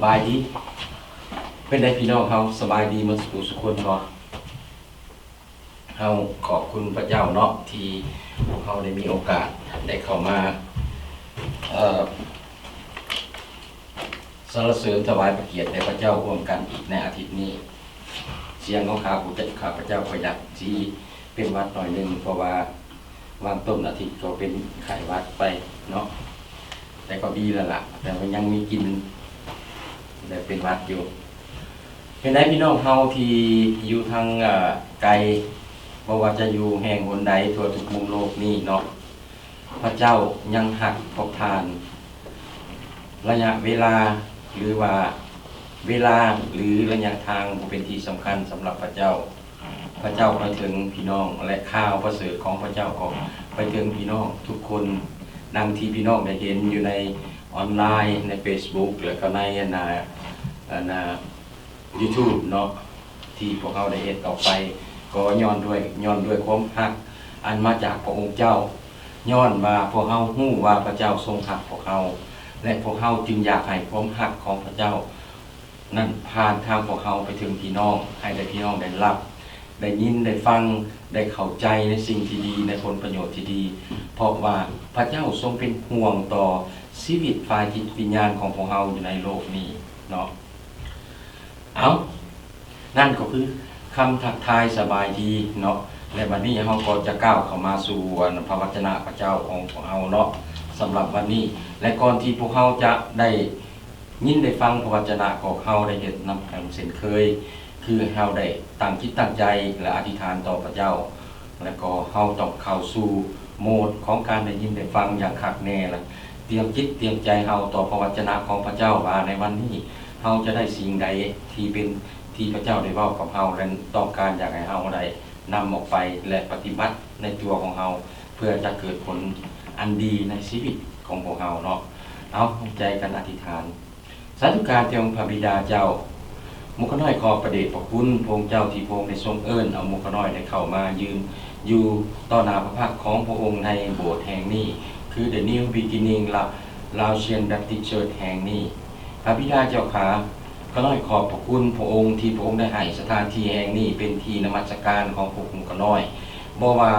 ສະບາຍດີ ເປັນໃດພີ່ນ້ອງເຮົາ ສະບາຍດີໝົດສູ່ຜູ້ສູ່ຄົນບໍ່? ເຮົາຂອບຄຸນພະເຈົ້າເນາະ ທີ່ພວກເຮົາໄດ້ມີໂອກາດໄດ້ເຂົ້າມາ ເອີ ສັນລະເສີນຖວາຍພະກຽດແດ່ພະເຈົ້າຮ່ວມກັນອີກໃນອາທິດນີ້. ສຽງຂອງຂ້າພະເຈົ້າ ຂ້າພະເຈົ້າກໍຢາກຊິເປັນຫວັດໜ້ອຍໜຶ່ງ ເພາະວ່າຫວ່າງຕົ້ນອາທິດກໍເປັນໄຂ້ຫວັດໄປເນາະ ແຕ່ກໍດີແລ້ວລະ ແຕ່ວ່າຍັງມີກິ່ນ ແລະ ເປັນຫວັດຢູ່. ເປັນໃດພີ່ນ້ອງເຮົາທີ່ຢູ່ທາງ ເອີ ໄກ ບໍ່ວ່າຈະຢູ່ແຫ່ງຫົນໃດທົ່ວທຸກມຸມໂລກນີ້ເນາະ ພະເຈົ້າຍັງຮັກພວກທ່ານ. ໄລຍະເວລາ ຫຼືວ່າເວລາ ຫຼືໄລຍະທາງບໍ່ເປັນທີ່ສຳຄັນສຳລັບພະເຈົ້າ. ພະເຈົ້າໄປເຖິງພີ່ນ້ອງ ແລະ ຂ່າວປະເສີດຂອງພະເຈົ້າກໍໄປເຖິງພີ່ນ້ອງທຸກຄົນ ດັ່ງທີ່ພີ່ນ້ອງໄດ້ເຫັນຢູ່ໃນອອນລາຍ ໃນເຟສບຸກ ແລະ ກໍໃນອັນນ່າ ອັນນ່າ ຢູທູບເນາະ ທີ່ພວກເຮົາໄດ້ເຮັດອອກໄປ ກໍຍ້ອນດ້ວຍ ຍ້ອນດ້ວຍຄວາມຮັກອັນມາຈາກພະອົງເຈົ້າ ຍ້ອນວ່າພວກເຮົາຮູ້ວ່າພະເຈົ້າຊົງຮັກພວກເຮົາ ແລະ ພວກເຮົາຈຶ່ງຢາກໃຫ້ຄວາມຮັກຂອງພະເຈົ້ານັ້ນຜ່ານທາງພວກເຮົາໄປເຖິງພີ່ນ້ອງ ໃຫ້ໄດ້ ພີ່ນ້ອງໄດ້ຮັບ ໄດ້ຍິນ ໄດ້ຟັງ ໄດ້ເຂົ້າໃຈໃນສິ່ງທີ່ດີ ໃນຜົນປະໂຫຍດທີ່ດີ ເພາະວ່າພະເຈົ້າຊົງເປັນຫ່ວງຕໍ່ຊີວິດຝ່າຍຈິດວິນຍານຂອງພວກເຮົາຢູ່ໃນໂລກນີ້ເນາະ. ເອົາ ນັ້ນກໍຄືຄຳທັກທາຍສະບາຍດີເນາະ ແລະ ບັດນີ້ເຮົາກໍຈະກ້າວເຂົ້າມາສູ່ ອັນ ພະວັດຈະນະພະເຈົ້າຂອງພວກເຮົາເນາະ ສຳລັບວັນນີ້ ແລະ ກ່ອນທີ່ພວກເຮົາຈະໄດ້ຍິນໄດ້ຟັງພະວັດຈະນະ ພວກເຮົາໄດ້ເຮັດນຳກັນເຊັ່ນເຄີຍ ຄືເຮົາໄດ້ຕັ້ງຈິດຕັ້ງໃຈ ແລະ ອະທິຖານຕໍ່ພະເຈົ້າ ແລະ ກໍເຮົາຕ້ອງເຂົ້າສູ່ໂໝດຂອງການໄດ້ຍິນໄດ້ຟັງຢ່າງຄັກແນ່ ແລະ ຕຽມຈິດຕຽມໃຈເຮົາຕໍ່ພະວັດຈະນະຂອງພະເຈົ້າ ວ່າໃນວັນນີ້ເຮົາຈະໄດ້ສິ່ງໃດທີ່ເປັນ ທີ່ພະເຈົ້າໄດ້ເວົ້າກັບເຮົາ ແລະ ຕ້ອງການຢາກໃຫ້ເຮົາໄດ້ນຳອອກໄປ ແລະ ປະຕິບັດໃນຕົວຂອງເຮົາ ເພື່ອຈະເກີດຜົນອັນດີໃນຊີວິດຂອງພວກເຮົາເນາະ. ເອົາ ຮ່ວມໃຈກັນອະທິຖານ. ສາທຸການແດ່ອົງພະບິດາເຈົ້າ, ໝູ່ຂ້ານ້ອຍຂອບພະເດດພະຄຸນພະອົງເຈົ້າ ທີ່ພະອົງໄດ້ຊົງເອີ້ນເອົາໝູ່ຂ້ານ້ອຍໄດ້ເຂົ້າມາຢືນຢູ່ຕໍ່ໜ້າພະພັກຂອງພະອົງໃນໂບດແຫ່ງນີ້ ຄື The New Beginning Lao-, Laotian Baptist Church ແຫ່ງນີ້. ພະບິດາເຈົ້າຂ້າ, ຂ້ານ້ອຍຂອບພະຄຸນພະອົງ ທີ່ພະອົງໄດ້ໃຫ້ສະຖານທີ່ແຫ່ງນີ້ເປັນທີ່ນະມັດສະການຂອງພວກໝູ່ຂ້ານ້ອຍ. ບໍ່ວ່າ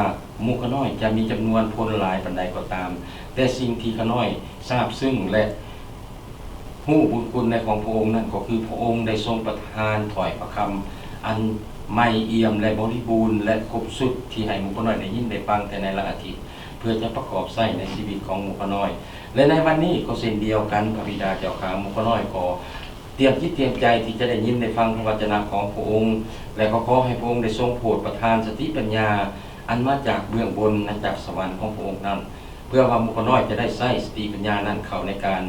ໝູ່ຂ້ານ້ອຍຈະມີຈຳນວນຄົນຫຼາຍປານໃດກໍຕາມ, ແຕ່ສິ່ງທີ່ຂ້ານ້ອຍຊາບຊຶ້ງ ແລະ ຮູ້ບຸນຄຸນໃນຂອງພະອົງນັ້ນ ກໍຄືພະອົງໄດ້ຊົງປະທານຖ້ອຍພະຄຳອັນໃໝ່ອ່ຽມ ແລະ ບໍລິບູນ ແລະ ຄົບຊຸດ ທີ່ໃຫ້ໝູ່ຂ້ານ້ອຍໄດ້ຍິນໄດ້ຟັງແຕ່ໃນລະອາທິດ ເພື່ອຈະປະກອບໃຊ້ໃນຊີວິດຂອງໝູ່ຂ້ານ້ອຍ. ແລະ ໃນວັນນີ້ກໍເຊັ່ນດຽວກັນ ພະບິດາເຈົ້າຂ້າ, ໝູ່ຂ້ານ້ອຍກໍຕຽມຈິດຕຽມໃຈທີ່ຈະໄດ້ຍິນໄດ້ຟັງພະວັດຈະນະຂອງພະອົງ ແລະ ກໍຂໍໃຫ້ພະອົງໄດ້ຊົງໂຜດປະທານສະຕິປັນຍາ ອັນມາຈາກເບື້ອງບົນ ມາຈາກສະຫວັນຂອງພະອົງນັ້ນ ເພື່ອວ່າໝູ່ຂ້ານ້ອຍຈະໄດ້ໃຊ້ສະຕິປັນຍານັ້ນເຂົ້າໃນການ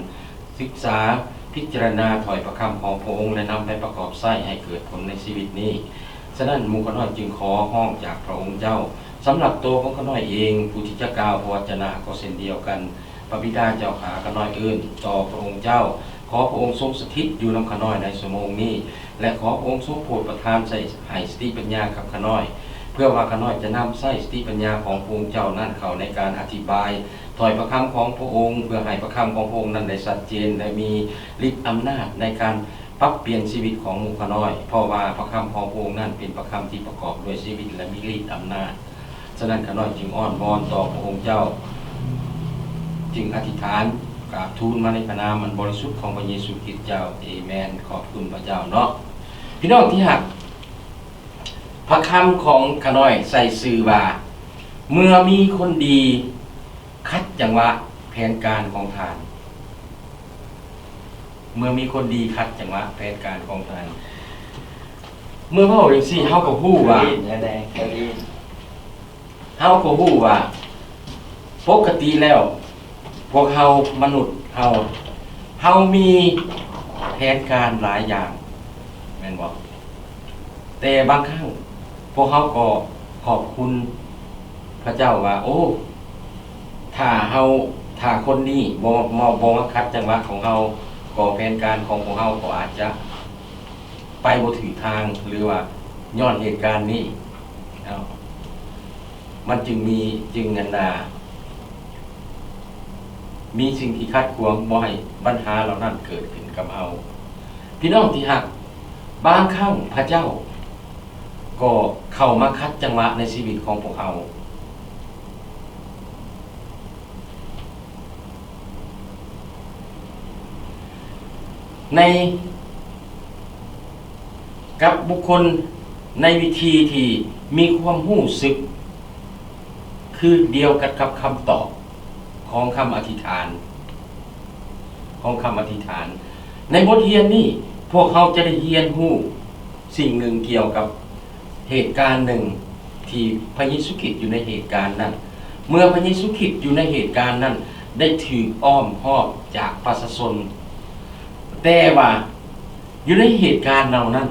ສຶກສາ, ພິຈາລະນາຖ້ອຍພະຄຳຂອງພະອົງ ແລະ ນຳໄປປະກອບໃຊ້ໃຫ້ເກີດຜົນໃນຊີວິດນີ້. ສະນັ້ນ ໝູ່ຂ້ານ້ອຍຈຶ່ງຂໍຮ້ອງຈາກພະອົງເຈົ້າ. ສຳລັບໂຕຂອງຂ້ານ້ອຍເອງ ຜູ້ທີ່ຈະກ່າວພະວັດຈະນະກໍເຊັ່ນດຽວກັນ. ພະບິດາເຈົ້າຂ້າ, ຂ້ານ້ອຍເອີ້ນຕໍ່ພະອົງເຈົ້າ, ຂໍພະອົງຊົງສະຖິດຢູ່ນຳຂ້ານ້ອຍໃນຊົ່ວໂມງນີ້ ແລະ ຂໍພະອົງຊົງໂຜດປະທານໃຊ້ ໃຫ້ສະຕິປັນຍາກັບຂ້ານ້ອຍ ເພື່ອວ່າຂ້ານ້ອຍຈະນຳໃຊ້ສະຕິປັນຍາຂອງພະອົງເຈົ້ານັ້ນເຂົ້າໃນການອະທິບາຍຖ້ອຍພະຄຳຂອງພະອົງ ເພື່ອໃຫ້ພະຄຳຂອງພະອົງນັ້ນໄດ້ຊັດເຈນ ແລະ ມີລິດອຳນາດໃນການປັບປ່ຽນຊີວິດຂອງໝູ່ຂ້ານ້ອຍ, ເພາະວ່າພະຄຳຂອງພະອົງນັ້ນເປັນພະຄຳທີ່ປະກອບດ້ວຍຊີວິດ ແລະ ມີລິດອຳນາດ. ສະນັ້ນ ຂ້ານ້ອຍຈຶ່ງອ້ອນວອນຕໍ່ພະອົງເຈົ້າ, ຈຶ່ງອະທິຖານກາບທູນມາໃນພະນາມອັນບໍລິສຸດຂອງພະເຢຊູຄຣິດເຈົ້າ. ເອເມນ. ຂອບຄຸນພະເຈົ້າເນາະ. ພີ່ນ້ອງທີ່ຮັກ, ພະຄຳຂອງຂ້ານ້ອຍໃສ່ຊື່ວ່າ ເມື່ອມີຄົນດີຂັດຈັງຫວະແຜນການຂອງທ່ານ. ເມື່ອມີຄົນດີຂັດຈັງຫວະແຜນການຂອງທ່ານ. ເມື່ອເວົ້າຈັ່ງຊີ້ ເຮົາກໍຮູ້ວ່າ ເຮົາກໍຮູ້ວ່າ ປົກກະຕິແລ້ວ ພວກເຮົາມະນຸດເຮົາ ເຮົາມີແຜນການຫຼາຍຢ່າງ ແມ່ນບໍ່? ແຕ່ບາງຄັ້ງພວກເຮົາກໍຂອບຄຸນພະເຈົ້າວ່າ ໂອ້ ຖ້າເຮົາ ຖ້າຄົນນີ້ບໍ່ ບໍ່ ບໍ່ມາຂັດຈັງຫວະຂອງເຮົາ ກໍແຜນການຂອງພວກເຮົາກໍອາດຈະໄປບໍ່ຖືກທາງ ຫຼືວ່າຍ້ອນເຫດການນີ້ເນາະ ມັນຈຶ່ງມີ ຈຶ່ງອັນນ່າ ມີສິ່ງທີ່ຂັດຂວາງບໍ່ໃຫ້ບັນຫາເຫຼົ່ານັ້ນເກີດຂຶ້ນກັບເຮົາ. ພີ່ນ້ອງທີ່ຮັກ, ບາງຄັ້ງພະເຈົ້າກໍເຂົ້າມາຂັດຈັງຫວະໃນຊີວິດຂອງພວກເຮົາ. ໃນ ກັບບຸກຄົນໃນວິທີທີ່ມີຄວາມຮູ້ສຶກຄືດຽວກັນກັບຄຳຕອບຂອງຄຳອະທິຖານ, ຂອງຄຳອະທິຖານ. ໃນບົດຮຽນນີ້ ພວກເຮົາຈະໄດ້ຮຽນຮູ້ສິ່ງໜຶ່ງກ່ຽວກັບ ເຫດການໜຶ່ງທີ່ພະເຢຊູຄຣິດຢູ່ໃນເຫດການນັ້ນ. ເມື່ອພະເຢຊູຄຣິດຢູ່ໃນເຫດການນັ້ນ ໄດ້ຖືກອ້ອມຮອບຈາກປະຊາຊົນ, ແຕ່ວ່າຢູ່ໃນເຫດການເຫຼົ່ານັ້ນ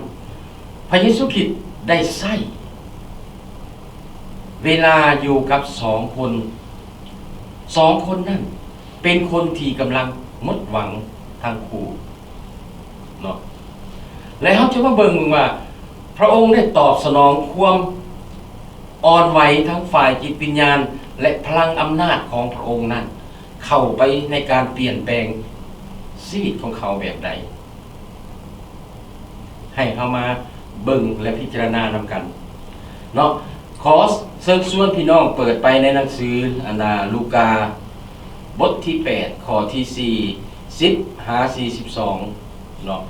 ພະເຢຊູຄຣິດໄດ້ໃຊ້ເວລາຢູ່ກັບສອງຄົນ. ສອງຄົນນັ້ນເປັນຄົນທີ່ກຳລັງໝົດຫວັງທັງຄູ່. ເນາະ ແລະ ເຮົາຈະມາເບິ່ງວ່າ ພະອົງໄດ້ຕອບສະໜອງຄວາມອ່ອນໄຫວທາງຝ່າຍຈິດວິນຍານ ແລະ ພະລັງອຳນາດຂອງພະອົງນັ້ນ ເຂົ້າໄປໃນການປ່ຽນແປງຊີວິດຂອງເຂົາແບບໃດ. ໃຫ້ເຮົາມາເບິ່ງ ແລະ ພິຈາລະນານຳກັນເນາະ. ຂໍເຊີນຊວນພີ່ນ້ອງເປີດໄປໃນໜັງສື ອັນນາ ລູກາ ບົດທີແປດ ຂໍ້ທີສີ່ສິບຫາສີ່ສິບສອງເນາະ.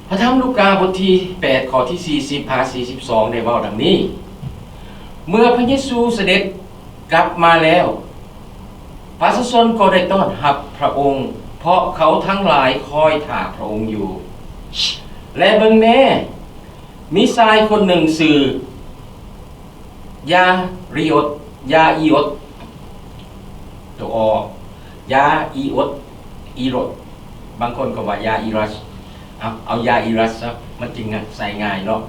ພະທຳລູກາບົດທີແປດ ຂໍ້ທີສີ່ສິບຫາສີ່ສິບສອງ ໄດ້ເວົ້າດັ່ງນີ້: ເມື່ອພະເຢຊູສະເດັດກັບມາແລ້ວ ປະຊາຊົນກໍໄດ້ຕ້ອນຮັບພະອົງ, ເພາະເຂົາທັງຫຼາຍຄອຍຖ້າພະອົງຢູ່. ແລະ ເບິ່ງແມ້, ມີຊາຍຄົນໜຶ່ງຊື່ ຢາຣິອົດ, ຢາອີອົດ, ຕົວ ອໍ, ຢາອີອົດ, ອີຣົດ, ບາງຄົນກໍວ່າຢາອີຣັດ, ເອົາ, ເອົາຢາອີຣັດຊະ, ມັນຈຶ່ງງ່າຍ, ໃສ່ງ່າຍເນາະ.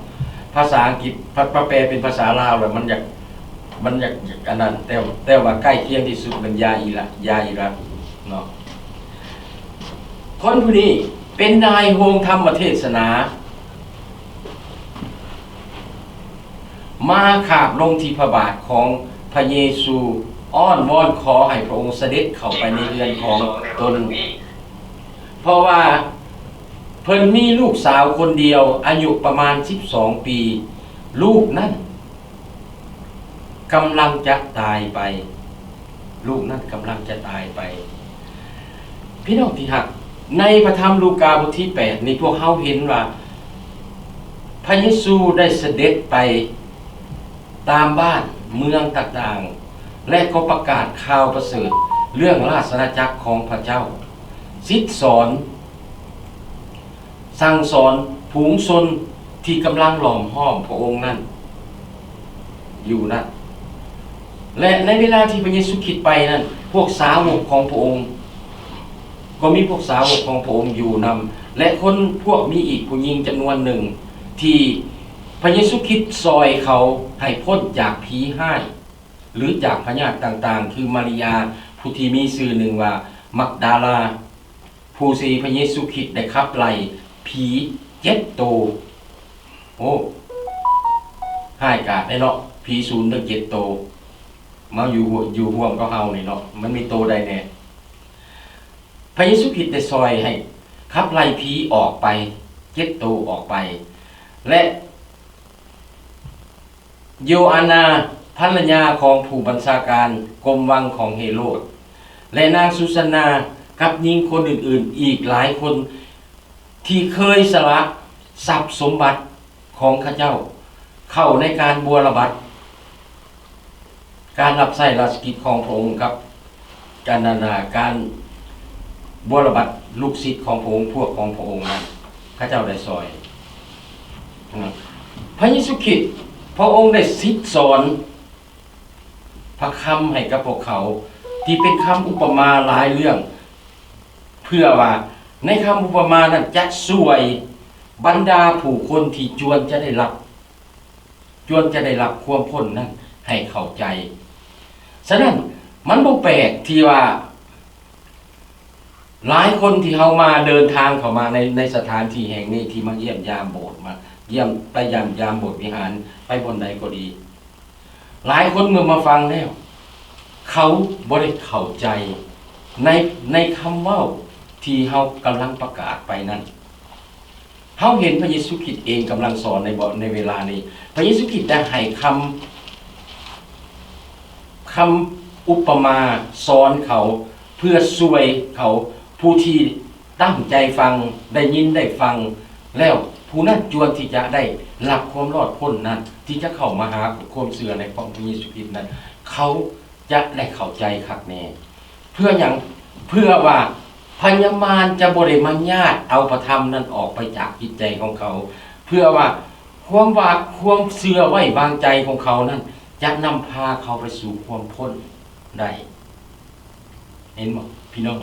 ພາສາອັງກິດ ພັດມາແປເປັນພາສາລາວແລ້ວ ມັນຢາກ, ມັນຢາກ, ຢາກອັນນັ້ນ, ແຕ່, ແຕ່ວ່າໃກ້ຄຽງທີ່ສຸດແມ່ນຢາອີຣະ, ຢາອີຣັດເນາະ. ຄົນຜູ້ນີ້ເປັນນາຍໂຮງທຳມະເທດສະໜາ ມາຂາບລົງທີ່ພະບາດຂອງພະເຢຊູ, ອ້ອນວອນຂໍໃຫ້ພະອົງສະເດັດເຂົ້າໄປໃນເຮືອນຂອງຕົນ, ເພາະວ່າເພິ່ນມີລູກສາວຄົນດຽວ ອາຍຸປະມານສິບສອງປີ. ລູກນັ້ນກຳລັງຈະຕາຍໄປ. ລູກນັ້ນກຳລັງຈະຕາຍໄປ. ພີ່ນ້ອງທີ່ຮັກ, ໃນພະທຳລູກາບົດທີແປດນີ້ ພວກເຮົາເຫັນວ່າ ພະເຢຊູໄດ້ສະເດັດໄປຕາມບ້ານເມືອງຕ່າງໆ ແລະ ກໍປະກາດຂ່າວປະເສີດເລື່ອງລາຊະອານາຈັກຂອງພະເຈົ້າ, ສິດສອນ ສັ່ງສອນຝູງຊົນທີ່ກຳລັງລ້ອມຫ້ອມພະອົງນັ້ນຢູ່ນັ້ນ. ແລະ ໃນເວລາທີ່ພະເຢຊູຄຣິດໄປນັ້ນ, ພວກສາວົກຂອງພະອົງ ກໍມີພວກສາວົກຂອງພະອົງຢູ່ນຳ ແລະ ຄົນພວກ, ມີອີກຜູ້ຍິງຈຳນວນໜຶ່ງທີ່ພະເຢຊູຄຣິດຊ່ອຍເຂົາໃຫ້ພົ້ນຈາກຜີຮ້າຍ ຫຼື ຈາກພະຍາດຕ່າງໆ ຄືມາຣິຍາ ຜູ້ທີ່ມີຊື່ໜຶ່ງວ່າມັກດາລາ, ຜູ້ທີ່ພະເຢຊູຄຣິດໄດ້ຂັບໄລ່ຜີເຈັດໂຕ. ໂອ້ ຮ້າຍກາດເດ້ເນາະ, ຜີສູນຕັ້ງເຈັດໂຕ ມາຢູ່, ຢູ່ຮ່ວມກັບເຮົານີ້ເນາະ, ມັນມີໂຕໃດແດ່? ພະເຢຊູຄຣິດໄດ້ຊ່ອຍໃຫ້ຂັບໄລ່ຜີອອກໄປເຈັດໂຕອອກໄປ ແລະ ໂຢອານາ ພັນລະຍາຂອງຜູ້ບັນຊາການກົມວັງຂອງເຮໂຣດ ແລະ ນາງຊູຊານນາ ກັບຍິງຄົນອື່ນໆອີກຫຼາຍຄົນ ທີ່ເຄີຍສະຫຼະຊັບສົມບັດຂອງເຂົາເຈົ້າເຂົ້າໃນການບົວລະບັດ ການຮັບໃຊ້ລາຊະກິດຂອງພະອົງ ກັບການ, ອັນນາ, ການບົວລະບັດລູກສິດຂອງພະອົງ, ພວກຂອງພະອົງນັ້ນ ເຂົາເຈົ້າໄດ້ຊ່ອຍ. ພະເຢຊູຄຣິດ ພະອົງໄດ້ສິດສອນພະຄຳໃຫ້ກັບພວກເຂົາ ທີ່ເປັນຄຳອຸປະມາຫຼາຍເລື່ອງ ເພື່ອວ່າໃນຄຳອຸປະມານັ້ນຈະຊ່ວຍບັນດາຜູ້ຄົນທີ່ຈວນຈະໄດ້ຮັບ, ຈວນຈະໄດ້ຮັບຄວາມພົ້ນນັ້ນໃຫ້ເຂົ້າໃຈ. ສະນັ້ນ ມັນບໍ່ແປກທີ່ວ່າ ຫຼາຍຄົນທີ່ເຮົາມາເດີນທາງເຂົ້າມາໃນ, ໃນສະຖານທີ່ແຫ່ງນີ້ ທີ່ມາຢ້ຽມຢາມໂບດ, ມາຢ້ຽມ, ໄປຢ້ຽມຢາມໂບດວິຫານ, ໄປບ່ອນໃດກໍດີ, ຫຼາຍຄົນເມື່ອມາຟັງແລ້ວ ເຂົາບໍ່ໄດ້ເຂົ້າໃຈໃນ, ໃນຄຳເວົ້າ ທີ່ເຮົາກຳລັງປະກາດໄປນັ້ນ. ເຮົາເຫັນພະເຢຊູຄຣິດເອງກຳລັງສອນໃນເວລານີ້. ພະເຢຊູຄຣິດໄດ້ໃຫ້ຄຳ ຄຳອຸປະມາສອນເຂົາ ເພື່ອຊ່ວຍເຂົາ ຜູ້ທີ່ຕັ້ງໃຈຟັງ ໄດ້ຍິນໄດ້ຟັງແລ້ວ ຜູ້ນັ້ນຈວນທີ່ຈະໄດ້ຮັບຄວາມລອດພົ້ນນັ້ນ ທີ່ຈະເຂົ້າມາຫາຄວາມເຊື່ອໃນຂອງພະເຢຊູຄຣິດນັ້ນ ເຂົາຈະໄດ້ເຂົ້າໃຈຄັກແນ່. ເພື່ອຫຍັງ? ເພື່ອວ່າພະຍາມານຈະບໍ່ໄດ້ມາຍາດເອົາພະທຳນັ້ນອອກໄປຈາກຈິດໃຈຂອງເຂົາ ເພື່ອວ່າ ຄວາມວ່າ ຄວາມເຊື່ອໄວ້ວາງໃຈຂອງເຂົານັ້ນ ຈະນຳພາເຂົາໄປສູ່ຄວາມພົ້ນໄດ້. ເຫັນບໍ່ພີ່ນ້ອງ?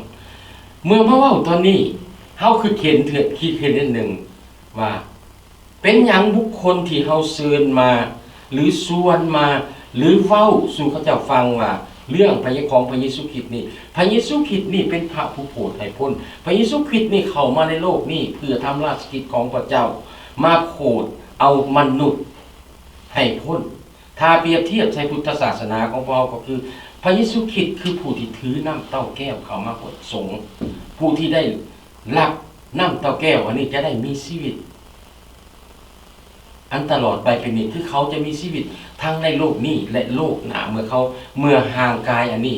ເມື່ອມາເວົ້າຕອນນີ້ ເຮົາຄິດເຫັນເທື່ອ ຄິດເຫັນອັນໜຶ່ງວ່າ ເປັນຫຍັງບຸກຄົນທີ່ເຮົາເຊີນມາ ຫຼື ຊວນມາ ຫຼື ເວົ້າສູ່ເຂົາເຈົ້າຟັງວ່າ ເລື່ອງພະເຢ ຂອງພະເຢຊູຄຣິດນີ້ ພະເຢຊູຄຣິດນີ້ເປັນພະຜູ້ໂຜດໃຫ້ພົ້ນ. ພະເຢຊູຄຣິດນີ້ເຂົ້າມາໃນໂລກນີ້ເພື່ອທຳລາຊະກິດຂອງພະເຈົ້າ ມາໂຜດເອົາມະນຸດໃຫ້ພົ້ນ. ຖ້າປຽບທຽບໃສ່ພຸດທະສາສະໜາຂອງພວກເຮົາ ກໍຄືພະເຢຊູຄຣິດຄືຜູ້ທີ່ຖືນ້ຳເຕົ້າແກ້ວເຂົ້າມາໂພດສົງ, ຜູ້ທີ່ໄດ້ຮັບນ້ຳເຕົ້າແກ້ວອັນນີ້ຈະໄດ້ມີຊີວິດ ອັນຕະຫຼອດໄປເປັນນິດ ຄືເຂົາຈະມີຊີວິດທັງໃນໂລກນີ້ ແລະ ໂລກໜ້າ ເມື່ອເຂົາ ເມື່ອຮ່າງກາຍອັນນີ້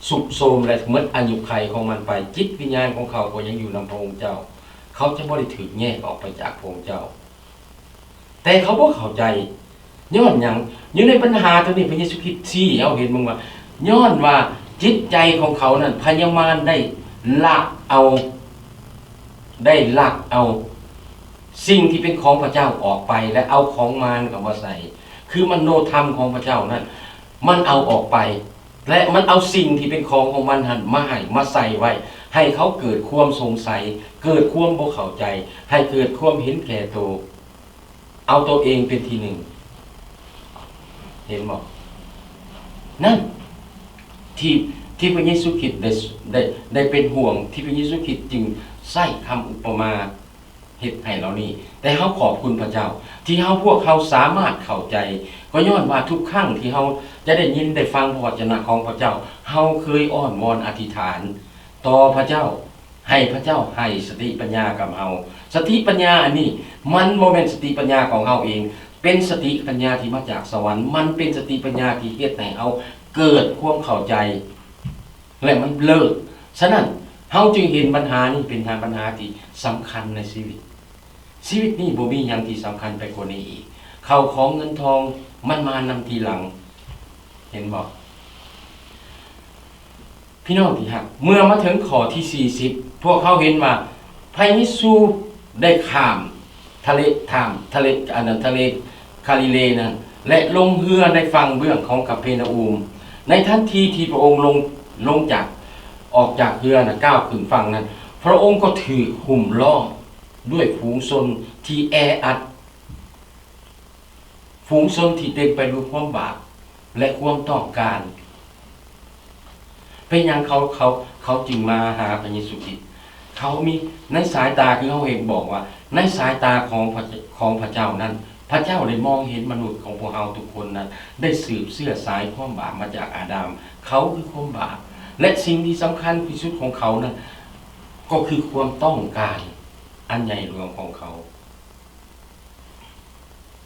ຊຸດໂຊມ ແລະ ໝົດອາຍຸໄຂຂອງມັນໄປ, ຈິດວິນຍານຂອງເຂົາກໍຍັງຢູ່ນຳພະອົງເຈົ້າ, ເຂົາຈະບໍ່ໄດ້ຖືກແຍກອອກໄປຈາກພະອົງເຈົ້າ. ແຕ່ເຂົາບໍ່ເຂົ້າໃຈ. ຍ້ອນຫຍັງ? ຢູ່ໃນບັນຫາໂຕນີ້ ພະເຢຊູຄຣິດຊີ້ໃຫ້ເຮົາເຫັນເບິ່ງວ່າ ຍ້ອນວ່າຈິດໃຈຂອງເຂົານັ້ນ ພະຍາມານໄດ້ລັກເອົາ ໄດ້ລັກເອົາສິ່ງທີ່ເປັນຂອງພະເຈົ້າອອກໄປ ແລະ ເອົາຂອງມານເຂົ້າມາໃສ່, ຄືມະໂນທຳຂອງພະເຈົ້ານັ້ນ ມັນເອົາອອກໄປ ແລະ ມັນເອົາສິ່ງທີ່ເປັນຂອງຂອງມັນຫັ້ນມາໃຫ້ ມາໃສ່ໄວ້, ໃຫ້ເຂົາເກີດຄວາມສົງໄສ, ເກີດຄວາມບໍ່ເຂົ້າໃຈ, ໃຫ້ເກີດຄວາມເຫັນແກ່ໂຕ. ເອົາໂຕເອງເປັນທີໜຶ່ງ. ເຫັນບໍ່? ນັ້ນ ທີ່ ທີ່ພະເຢຊູຄຣິດໄດ້ ໄດ້ ໄດ້ເປັນຫ່ວງ ທີ່ພະເຢຊູຄຣິດຈຶ່ງໃຊ້ຄຳອຸປະມາເຮັດໃຫ້ເຫຼົ່ານີ້. ແຕ່ເຮົາຂອບຄຸນພະເຈົ້າ ທີ່ເຮົາ ພວກເຮົາສາມາດເຂົ້າໃຈ, ກໍຍ້ອນວ່າທຸກຄັ້ງທີ່ເຮົາຈະໄດ້ຍິນໄດ້ຟັງພະວະຈະນະຂອງພະເຈົ້າ, ເຮົາເຄີຍອ້ອນວອນອະທິຖານຕໍ່ພະເຈົ້າ ໃຫ້ພະເຈົ້າໃຫ້ສະຕິປັນຍາກັບເຮົາ. ສະຕິປັນຍາອັນນີ້ ມັນບໍ່ແມ່ນສະຕິປັນຍາຂອງເຮົາເອງ, ເປັນສະຕິປັນຍາທີ່ມາຈາກສະຫວັນ, ມັນເປັນສະຕິປັນຍາທີ່ເຮັດໃຫ້ເຮົາເກີດຄວາມເຂົ້າໃຈ ແລະ ມັນເລີດ. ສະນັ້ນ ເຮົາຈຶ່ງເຫັນບັນຫານີ້ເປັນບັນຫາທີ່ສຳຄັນໃນຊີວິດ. ຊີວິດນີ້ບໍ່ມີຫຍັງທີ່ສຳຄັນໄປກວ່ານີ້ອີກ. ເຂົ້າຂອງເງິນທອງມັນມານຳທີຫຼັງ. ເຫັນບໍ່? ພີ່ນ້ອງທີ່ຮັກ, ເມື່ອມາເຖິງຂໍ້ທີສີ່ສິບ ພວກເຮົາເຫັນວ່າພະເຢຊູໄດ້ຂ້າມທະເລ ຂ້າມທະເລ ອັນນັ້ນ ທະເລກາລີເລນັ້ນ ແລະ ລົງເຮືອໃນຝັ່ງເບື້ອງຂອງກາເປນາອູມ. ໃນທັນທີທີ່ພະອົງລົງ ລົງຈາກ ອອກຈາກເຮືອນະ ກ້າວຂຶ້ນຝັ່ງນັ້ນ, ພະອົງກໍຖືກຫຸ້ມລ້ອມດ້ວຍຝູງຊົນທີ່ແອອັດ. ຝູງຊົນທີ່ເຕັມໄປດ້ວຍຄວາມບາບ ແລະ ຄວາມຕ້ອງການ. ເປັນຫຍັງເຂົາ ເຂົາ ເຂົາຈຶ່ງມາຫາພະເຢຊູຄຣິດ? ເຂົາມີ ໃນສາຍຕາ ຄືເຮົາເຫັນບອກວ່າ ໃນສາຍຕາຂອງພະ ຂອງພະເຈົ້ານັ້ນ, ພະເຈົ້າໄດ້ມອງເຫັນມະນຸດຂອງພວກເຮົາທຸກຄົນນັ້ນ ໄດ້ສືບເຊື້ອສາຍຄວາມບາບມາຈາກອາດາມ. ເຂົາຄືຄວາມບາບ ແລະ ສິ່ງທີ່ສຳຄັນທີ່ສຸດຂອງເຂົານັ້ນ ກໍຄືຄວາມຕ້ອງການອັນໃຫຍ່ຫຼວງຂອງເຂົາ.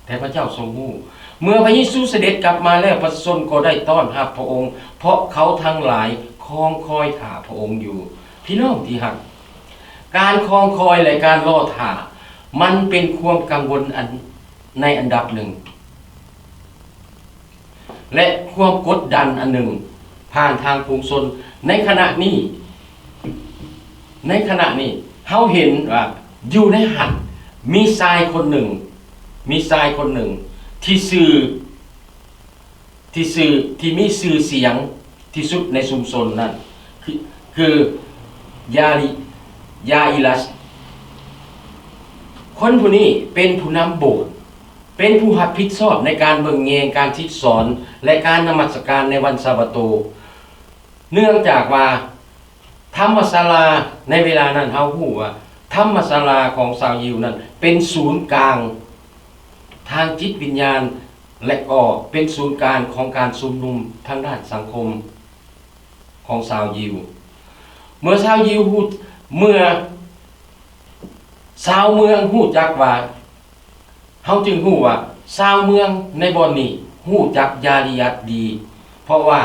ແຕ່ພະເຈົ້າຊົງຮູ້. ເມື່ອພະເຢຊູສະເດັດກັບມາແລ້ວ, ປະຊາຊົນກໍໄດ້ຕ້ອນຮັບພະອົງ, ເພາະເຂົາທັງຫຼາຍຄອງຄອຍຖ້າພະອົງຢູ່. ພີ່ນ້ອງທີ່ຮັກ, ການຄອງຄອຍ ແລະ ການລໍຖ້າ ມັນເປັນຄວາມກັງວົນອັນ ໃນອັນດັບໜຶ່ງ. ແລະ ຄວາມກົດດັນອັນໜຶ່ງຜ່ານທາງຝູງຊົນ. ໃນຂະນະນີ້ ໃນຂະນະນີ້ ເຮົາເຫັນວ່າຢູ່ໃນຫັ້ນມີຊາຍຄົນໜຶ່ງ, ມີຊາຍຄົນໜຶ່ງທີ່ຊື່ ທີ່ຊື່ ທີ່ມີຊື່ສຽງທີ່ສຸດໃນຊຸມຊົນນັ້ນ ຄື ຄື ຢາລິ ຢາອິຣັດ. ຄົນຜູ້ນີ້ເປັນຜູ້ນຳໂບດ. ເປັນຜູ້ຮັບຜິດຊອບໃນການເບິ່ງແຍງການສິດສອນ ແລະ ການນະມັດສະການໃນວັນຊາບາໂຕ, ເນື່ອງຈາກວ່າທຳມະສາລາໃນເວລານັ້ນ ເຮົາຮູ້ວ່າທຳມະສາລາຂອງຊາວຢິວນັ້ນເປັນສູນກາງທາງຈິດວິນຍານ ແລະ ກໍເປັນສູນກາງຂອງການຊຸມນຸມທາງດ້ານສັງຄົມ ຂອງຊາວຢິວ. ເມື່ອຊາວຢິວຮູ້ ເມື່ອຊາວເມືອງຮູ້ຈັກວ່າ ເຮົາຈຶ່ງຮູ້ວ່າຊາວເມືອງໃນບ່ອນນີ້ຮູ້ຈັກຢາລິອັດດີ ເພາະວ່າ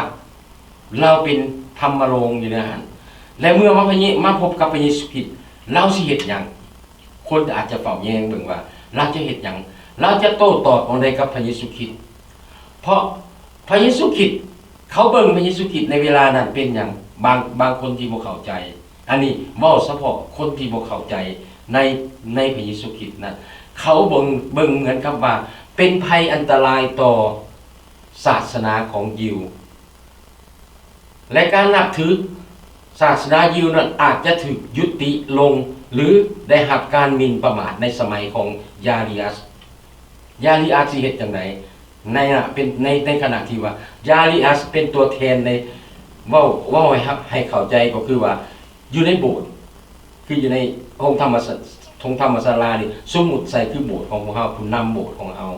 ລາວເປັນທຳມະໂລງຢູ່ໃນຫັ້ນ ແລະ ເມື່ອມາພະເຍ ມາພົບກັບພະເຢຊູຄຣິດ ລາວຊິເຮັດຫຍັງ? ຄົນອາດຈະເຝົ້າແຍງເບິ່ງວ່າລາວຈະເຮັດຫຍັງ? ລາວຈະໂຕ້ຕອບແນວໃດກັບພະເຢຊູຄຣິດ? ເພາະພະເຢຊູຄຣິດ ເຂົາເບິ່ງພະເຢຊູຄຣິດໃນເວລານັ້ນເປັນຫຍັງ? ບາງ ບາງຄົນທີ່ບໍ່ເຂົ້າໃຈ ອັນນີ້ເວົ້າສະເພາະຄົນທີ່ບໍ່ເຂົ້າໃຈໃນ ໃນພະເຢຊູຄຣິດນັ້ນ ເຂົາເບິ່ງ ເບິ່ງເໝືອນກັບວ່າເປັນໄພອັນຕະລາຍຕໍ່ສາສະໜາຂອງຢິວ ແລະ ການນັບຖືສາສະໜາຢິວນັ້ນອາດຈະຖືກຢຸດຕິລົງ ຫຼື ໄດ້ຮັບການໝິ່ນປະໝາດໃນສະໄໝຂອງຢາລິອັດ. ຢາລິອັດຊິເຮັດຈັ່ງໃດ? ໃນ ເປັນ ໃນ ໃນຂະນະທີ່ວ່າຢາລິອັດເປັນຕົວແທນໃນ ເວົ້າ ເວົ້າໃຫ້ ໃຫ້ເຂົ້າໃຈກໍຄືວ່າ ຢູ່ໃນໂບດ ຄືຢູ່ໃນໂຮງທຳມະສະ ໂຮງທຳມະສາລານີ້ ສົມມຸດໃສ່ຄືໂບດຂອງພວກເຮົາ ຜູ້ນຳໂບດຂອງເຮົາ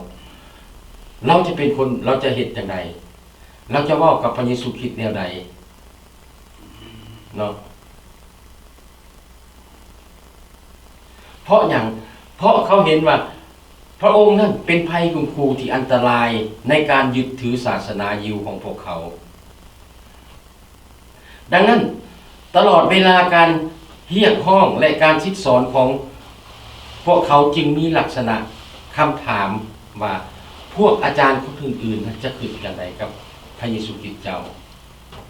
ລາວຈະເປັນຄົນ ລາວຈະເຮັດຈັ່ງໃດ? ລາວຈະເວົ້າກັບພະເຢຊູຄຣິດແນວໃດ? ເນາະ ເພາະຫຍັງ? ເພາະເຂົາເຫັນວ່າພະອົງນັ້ນເປັນໄພຄຸມຂູ່ທີ່ອັນຕະລາຍໃນການຍຶດຖືສາສະໜາຢິວຂອງພວກເຂົາ. ດັ່ງນັ້ນ, ຕະຫຼອດເວລາການຮຽກຮ້ອງ ແລະ ການສິດສອນຂອງພວກເຂົາຈຶ່ງມີລັກສະນະຄຳຖາມວ່າ, ພວກອາຈານຄົນອື່ນໆນັ້ນຈະຄິດຢ່າງໃດກັບພະເຢຊູຄຣິດເຈົ້າ?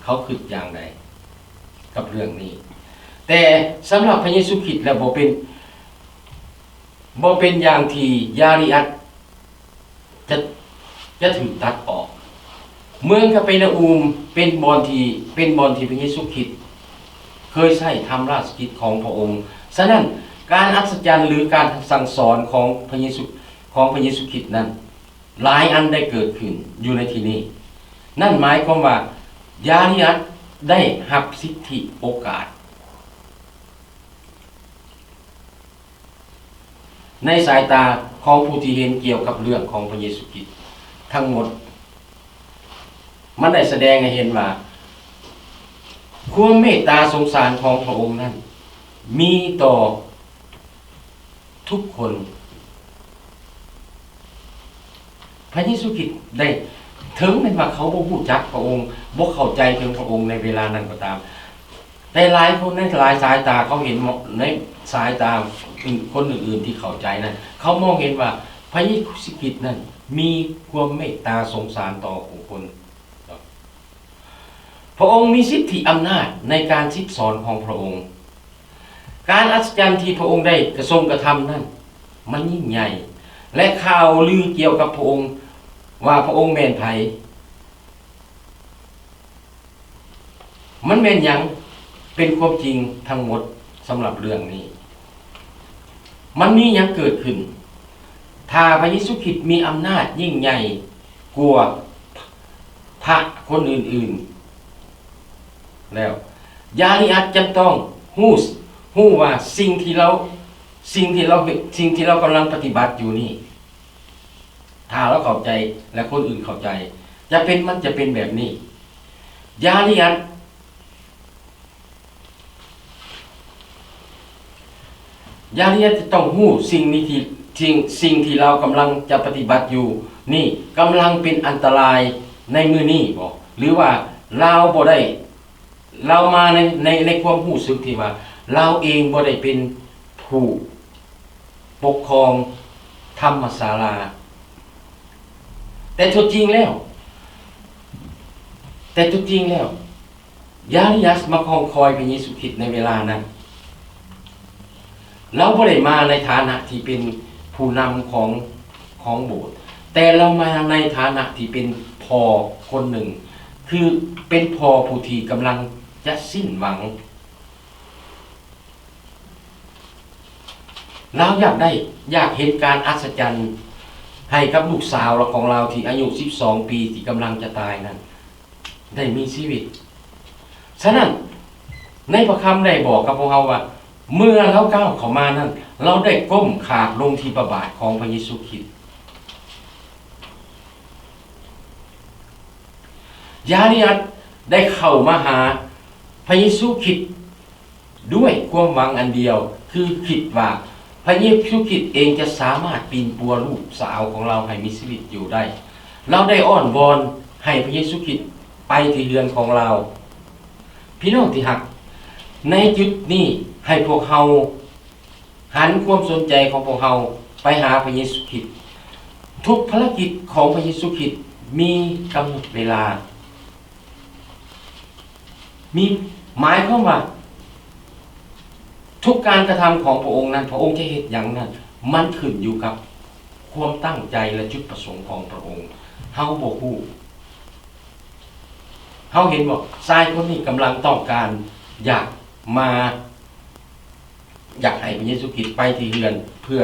ເຂົາຄິດຢ່າງໃດກັບເລື່ອງນີ້? ແຕ່ສຳລັບພະເຢຊູຄຣິດແລ້ວບໍ່ເປັນ ບໍ່ເປັນຢ່າງທີ່ຢາລິອັດຈະ ຈະຖືກຕັດອອກ. ເມືອງກາເປນາອູມເປັນບ່ອນທີ່ ເປັນບ່ອນທີ່ພະເຢຊູຄຣິດເຄີຍໃຊ້ທຳລາຊະກິດຂອງພະອົງ. ສະນັ້ນ, ການອັດສະຈັນ ຫຼື ການສັ່ງສອນຂອງພະເຢຊູ ຂອງພະເຢຊູຄຣິດນັ້ນ ຫຼາຍອັນໄດ້ເກີດຂຶ້ນຢູ່ໃນທີ່ນີ້. ນັ້ນໝາຍຄວາມວ່າ ຢາລິອັດໄດ້ຮັບສິດທິໂອກາດ ໃນສາຍຕາຂອງຜູ້ທີ່ເຫັນກ່ຽວກັບເລື່ອງຂອງພະເຢຊູຄຣິດທັງໝົດ, ມັນໄດ້ສະແດງໃຫ້ເຫັນວ່າ ຄວາມເມດຕາສົງສານຂອງພະອົງນັ້ນມີຕໍ່ທຸກຄົນ. ພະເຢຊູຄຣິດໄດ້ ເຖິງແມ່ນວ່າເຂົາບໍ່ຮູ້ຈັກພະອົງ, ບໍ່ເຂົ້າໃຈເຖິງພະອົງໃນເວລານັ້ນກໍຕາມ, ແຕ່ຫຼາຍຄົນໃນຫຼາຍສາຍຕາເຂົາເຫັນ ໃນສາຍຕາອື່ນ ຄົນອື່ນໆທີ່ເຂົ້າໃຈນັ້ນ ເຂົາມອງເຫັນວ່າພະເຢຊູຄຣິດນັ້ນມີຄວາມເມດຕາສົງສານຕໍ່ຜູ້ຄົນ. ພະອົງມີສິດທິອຳນາດໃນການສິດສອນຂອງພະອົງ. ການອັດສະຈັນທີ່ພະອົງໄດ້ກະຊົງກະທຳນັ້ນ ມັນຍິ່ງໃຫຍ່ ແລະ ຂ່າວລືກ່ຽວກັບພະອົງວ່າພະອົງແມ່ນໃຜ ມັນແມ່ນຫຍັງ? ເປັນຄວາມຈິງທັງໝົດສຳລັບເລື່ອງນີ້. ມັນມີຫຍັງເກີດຂຶ້ນ? ຖ້າພະເຢຊູຄຣິດມີອຳນາດຍິ່ງໃຫຍ່ກວ່າພະຄົນອື່ນໆແລ້ວ, ຢາລິອັດຈຳຕ້ອງຮູ້ ຮູ້ວ່າສິ່ງທີ່ລາວ ສິ່ງທີ່ລາວເຮັດ ສິ່ງທີ່ລາວກຳລັງປະຕິບັດຢູ່ນີ້ ຖ້າລາວເຂົ້າໃຈ ແລະ ຄົນອື່ນເຂົ້າໃຈ ຈະເປັນ ມັນຈະເປັນແບບນີ້. ຢາລິອັດ ຢາລິອັດຈະຕ້ອງຮູ້ສິ່ງນີ້ທີ່ ສິ່ງ ສິ່ງທີ່ລາວກຳລັງຈະປະຕິບັດຢູ່ນີ້ ກຳລັງເປັນອັນຕະລາຍໃນມື້ນີ້ບໍ ຫຼືວ່າລາວບໍ່ໄດ້ ລາວມາໃນ ໃນ ໃນຄວາມຮູ້ສຶກທີ່ວ່າລາວເອງບໍ່ໄດ້ເປັນຜູ້ປົກຄອງທຳມະສາລາ. ແຕ່ຕົວຈິງແລ້ວ ແຕ່ຕົວຈິງແລ້ວ ຢາລິອັດມາຄອງຄອຍພະເຢຊູຄຣິດໃນເວລານັ້ນ. ລາວບໍ່ໄດ້ມາໃນຖານະທີ່ເປັນຜູ້ນຳຂອງ ຂອງໂບດ, ແຕ່ລາວມາໃນຖານະທີ່ເປັນພໍ່ຄົນໜຶ່ງ, ຄືເປັນພໍ່ຜູ້ທີ່ກຳລັງຈະສິ້ນຫວັງ. ລາວຢາກໄດ້ ຢາກເຫັນການອັດສະຈັນໃຫ້ກັບລູກສາວຂອງລາວທີ່ອາຍຸສິບສອງປີທີ່ກຳລັງຈະຕາຍນັ້ນ ໄດ້ມີຊີວິດ. ສະນັ້ນ, ໃນພະຄຳໄດ້ບອກກັບພວກເຮົາວ່າ ເມື່ອລາວກ້າວເຂົ້າມານັ້ນ, ລາວໄດ້ກົ້ມຂາບລົງທີ່ພະບາດຂອງພະເຢຊູຄຣິດ. ຢາລິອັດໄດ້ເຂົ້າມາຫາພະເຢຊູຄຣິດ ດ້ວຍຄວາມຫວັງອັນດຽວ ຄືຄິດວ່າພະເຢຊູຄຣິດເອງຈະສາມາດປິ່ນປົວລູກສາວຂອງລາວໃຫ້ມີຊີວິດຢູ່ໄດ້. ລາວໄດ້ອ້ອນວອນໃຫ້ພະເຢຊູຄຣິດໄປທີ່ເຮືອນຂອງລາວ. ພີ່ນ້ອງທີ່ຮັກ, ໃນຈຸດນີ້ໃຫ້ພວກເຮົາຫັນຄວາມສົນໃຈຂອງພວກເຮົາໄປຫາພະເຢຊູຄຣິດ. ທຸກພາລະກິດຂອງພະເຢຊູຄຣິດມີກຳນົດເວລາ. ມີ ໝາຍຄວາມວ່າ ທຸກການກະທຳຂອງພະອົງນັ້ນ ພະອົງຈະເຮັດຫຍັງນັ້ນ ມັນຂຶ້ນຢູ່ກັບຄວາມຕັ້ງໃຈ ແລະ ຈຸດປະສົງຂອງພະອົງ. ເຮົາບໍ່ຮູ້. ເຮົາເຫັນບໍ່? ຊາຍຄົນນີ້ກຳລັງຕ້ອງການຢາກມາ ຢາກໃຫ້ພະເຢຊູຄຣິດໄປທີ່ເຮືອນ ເພື່ອ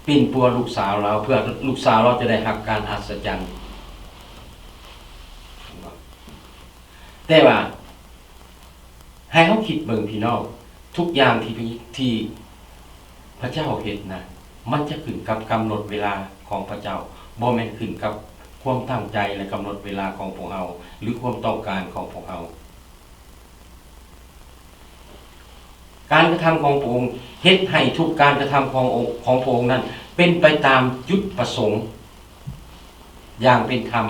ປິ່ນປົວລູກສາວລາວ ເພື່ອລູກສາວລາວຈະໄດ້ຮັບການອັດສະຈັນ. ແຕ່ວ່າໃຫ້ເຮົາຄິດເບິ່ງພີ່ນ້ອງ, ທຸກຢ່າງທີ່ ທີ່ພະເຈົ້າເຮັດນະ ມັນຈະຂຶ້ນກັບກຳນົດເວລາຂອງພະເຈົ້າ, ບໍ່ແມ່ນຂຶ້ນກັບຄວາມຕັ້ງໃຈ ແລະ ກຳນົດເວລາຂອງພວກເຮົາ ຫຼື ຄວາມຕ້ອງການຂອງພວກເຮົາ. ການກະທຳຂອງພະອົງເຮັດໃຫ້ທຸກການກະທຳຂອງອົງ ຂອງພະອົງນັ້ນເປັນໄປຕາມຈຸດປະສົງຢ່າງເປັນທຳ.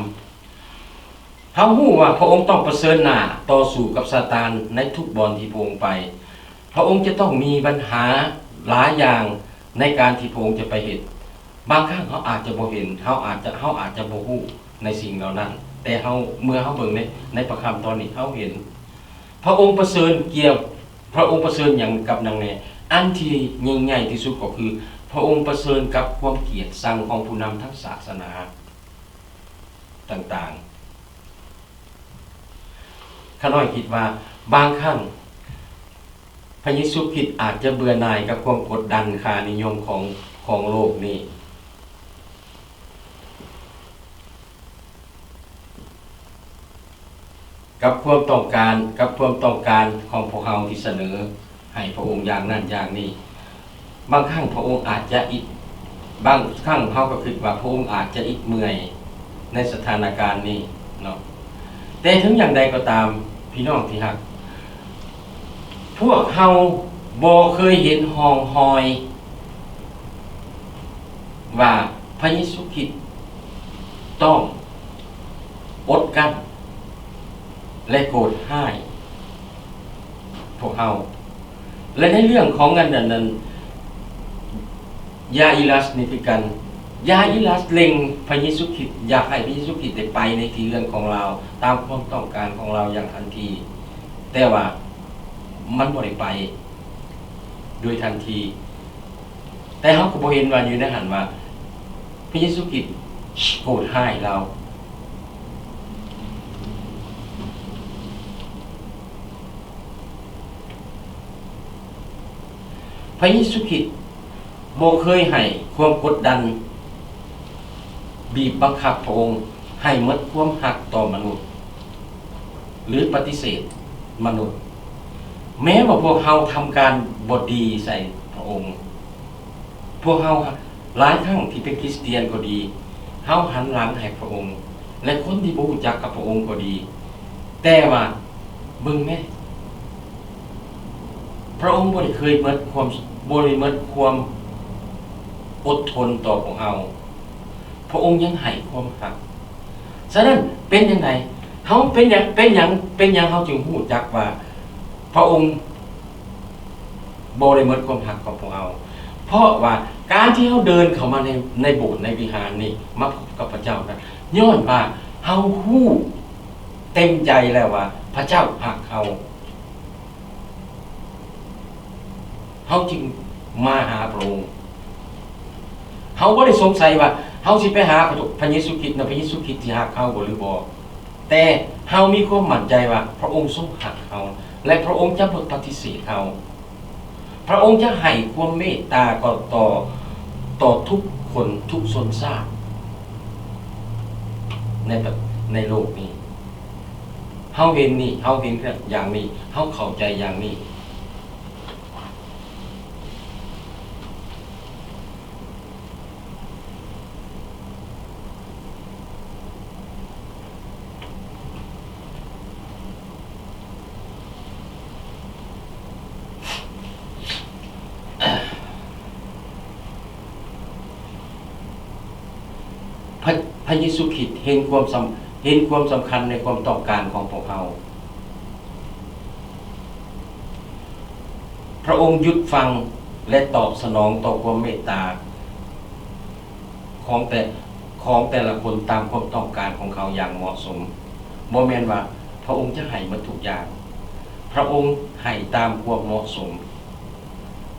ເຮົາຮູ້ວ່າພະອົງຕ້ອງປະເຊີນໜ້າຕໍ່ສູ້ກັບຊາຕານໃນທຸກບ່ອນທີ່ພະອົງໄປ. ພະອົງຈະຕ້ອງມີບັນຫາຫຼາຍຢ່າງໃນການທີ່ພະອົງຈະໄປເຮັດ. ບາງຄັ້ງເຮົາອາດຈະບໍ່ເຫັນ, ເຮົາອາດຈະ, ເຮົາອາດຈະບໍ່ຮູ້ໃນສິ່ງເຫຼົ່ານັ້ນ, ແຕ່ເຮົາ, ເມື່ອເຮົາເບິ່ງໃນ, ໃນພະຄຳຕອນນີ້ ເຮົາເຫັນພະອົງປະເຊີນກ່ຽວ, ພະອົງປະເຊີນຫຍັງກັບນາງແດ່? ອັນທີ່ຍິ່ງໃຫຍ່ທີ່ສຸດກໍຄື ພະອົງປະເຊີນກັບຄວາມກຽດຊັງຂອງຜູ້ນຳທາງສາສະໜາຕ່າງໆ. ຂ້ານ້ອຍຄິດວ່າບາງຄັ້ງພະເຢຊູຄຣິດອາດຈະເບື່ອໜ່າຍກັບຄວາມກົດດັນຄ່ານິຍົມຂອງ, ຂອງໂລກນີ້, ກັບຄວາມຕ້ອງການ, ກັບຄວາມຕ້ອງການຂອງພວກເຮົາທີ່ສະເໜີ ໃຫ້ພະອົງຢ່າງນັ້ນຢ່າງນີ້. ບາງຄັ້ງພະອົງອາດຈະອິດ, ບາງຄັ້ງເຮົາກໍຄິດວ່າພະອົງອາດຈະອິດເມື່ອຍໃນສະຖານະການນີ້ເນາະ. ແຕ່ເຖິງຢ່າງໃດກໍຕາມ, ພີ່ນ້ອງທີ່ຮັກ, ພວກເຮົາບໍ່ເຄີຍເຫັນຮ່ອງຮອຍ ວ່າພະເຢຊູຄຣິດຕ້ອງອົດກັ້ນ ແລະ ໂກດຮ້າຍພວກເຮົາ. ແລະ ໃນເລື່ອງຂອງອັນນັ້ນ, ອັນນັ້ນ, ຢາອີຣັດນີ້ຄືກັນ, ຢາອີຣັດເລັ່ງພະເຢຊູຄຣິດ, ຢາກໃຫ້ພະເຢຊູຄຣິດໄດ້ໄປໃນທີ່ເຮືອນຂອງລາວ ຕາມຄວາມຕ້ອງການຂອງລາວຢ່າງທັນທີ, ແຕ່ວ່າມັນບໍ່ໄດ້ໄປໂດຍທັນທີ. ແຕ່ເຮົາກໍບໍ່ເຫັນວ່າຢູ່ໃນຫັ້ນວ່າພະເຢຊູຄຣິດໂກດຮ້າຍລາວ. ພະເຢຊູຄຣິດບໍ່ເຄີຍໃຫ້ຄວາມກົດດັນ ບີບບັງຄັບພະອົງໃຫ້ໝົດຄວາມຮັກຕໍ່ມະນຸດ ຫຼື ປະຕິເສດມະນຸດ. ແມ້ວ່າພວກເຮົາທຳການບໍ່ດີໃສ່ພະອົງ, ພວກເຮົາຫຼາຍຄັ້ງທີ່ເປັນຄຣິສຕຽນກໍດີ, ເຮົາຫັນຫຼັງໃຫ້ພະອົງ ແລະ ຄົນທີ່ບໍ່ຮູ້ຈັກກັບພະອົງກໍດີ, ແຕ່ວ່າເບິ່ງແມ້, ພະອົງບໍ່ໄດ້ເຄີຍໝົດຄວາມ, ບໍ່ໄດ້ໝົດຄວາມອົດທົນຕໍ່ພວກເຮົາ. ພະອົງຍັງໃຫ້ຄວາມຮັກ. ສະນັ້ນ ເປັນຈັ່ງໃດ? ເຮົາເປັນຫຍັງ, ເປັນຫຍັງ, ເປັນຫຍັງເຮົາຈຶ່ງຮູ້ຈັກວ່າພະອົງບໍ່ໄດ້ໝົດຄວາມຮັກຂອງພວກເຮົາ? ເພາະວ່າການທີ່ເຮົາເດີນເຂົ້າມາໃນ, ໃນໂບດ, ໃນວິຫານນີ້, ມາພົບກັບພະເຈົ້ານັ້ນ, ຍ້ອນວ່າເຮົາຮູ້ເຕັມໃຈແລ້ວວ່າພະເຈົ້າຮັກເຮົາ. ເຮົາຈຶ່ງມາຫາພະອົງ. ເຮົາບໍ່ໄດ້ສົງໄສວ່າເຮົາຊິໄປຫາພະ, ພະເຢຊູຄຣິດນະ, ພະເຢຊູຄຣິດຊິຮັກເຮົາບໍ່ ຫຼື ບໍ່, ແຕ່ເຮົາມີຄວາມໝັ້ນໃຈວ່າພະອົງຊົງຮັກເຮົາ ແລະ ພະອົງຈະບໍ່ປະຕິເສດເຮົາ. ພະອົງຈະໃຫ້ຄວາມເມດຕາກໍຕໍ່, ຕໍ່ທຸກຄົນ, ທຸກຊົນຊາດໃນ, ໃນໂລກນີ້. ເຮົາເຫັນນີ້, ເຮົາເຫັນຢ່າງນີ້, ເຮົາເຂົ້າໃຈຢ່າງນີ້. ເ ເຢຊູຄຣິດເຫັນຄວາມສຳ ເຫັນຄວາມສຳຄັນໃນຄວາມຕ້ອງການຂອງພວກເຮົາ. ພະອົງຢຸດຟັງ ແລະ ຕອບສະໜອງຕໍ່ຄວາມເມດຕາຂອງແຕ່ ຂອງແຕ່ລະຄົນຕາມຄວາມຕ້ອງການຂອງເຂົາຢ່າງເໝາະສົມ. ບໍ່ແມ່ນວ່າພະອົງຈະໃຫ້ໝົດທຸກຢ່າງ. ພະອົງໃຫ້ຕາມຄວາມເໝາະສົມ.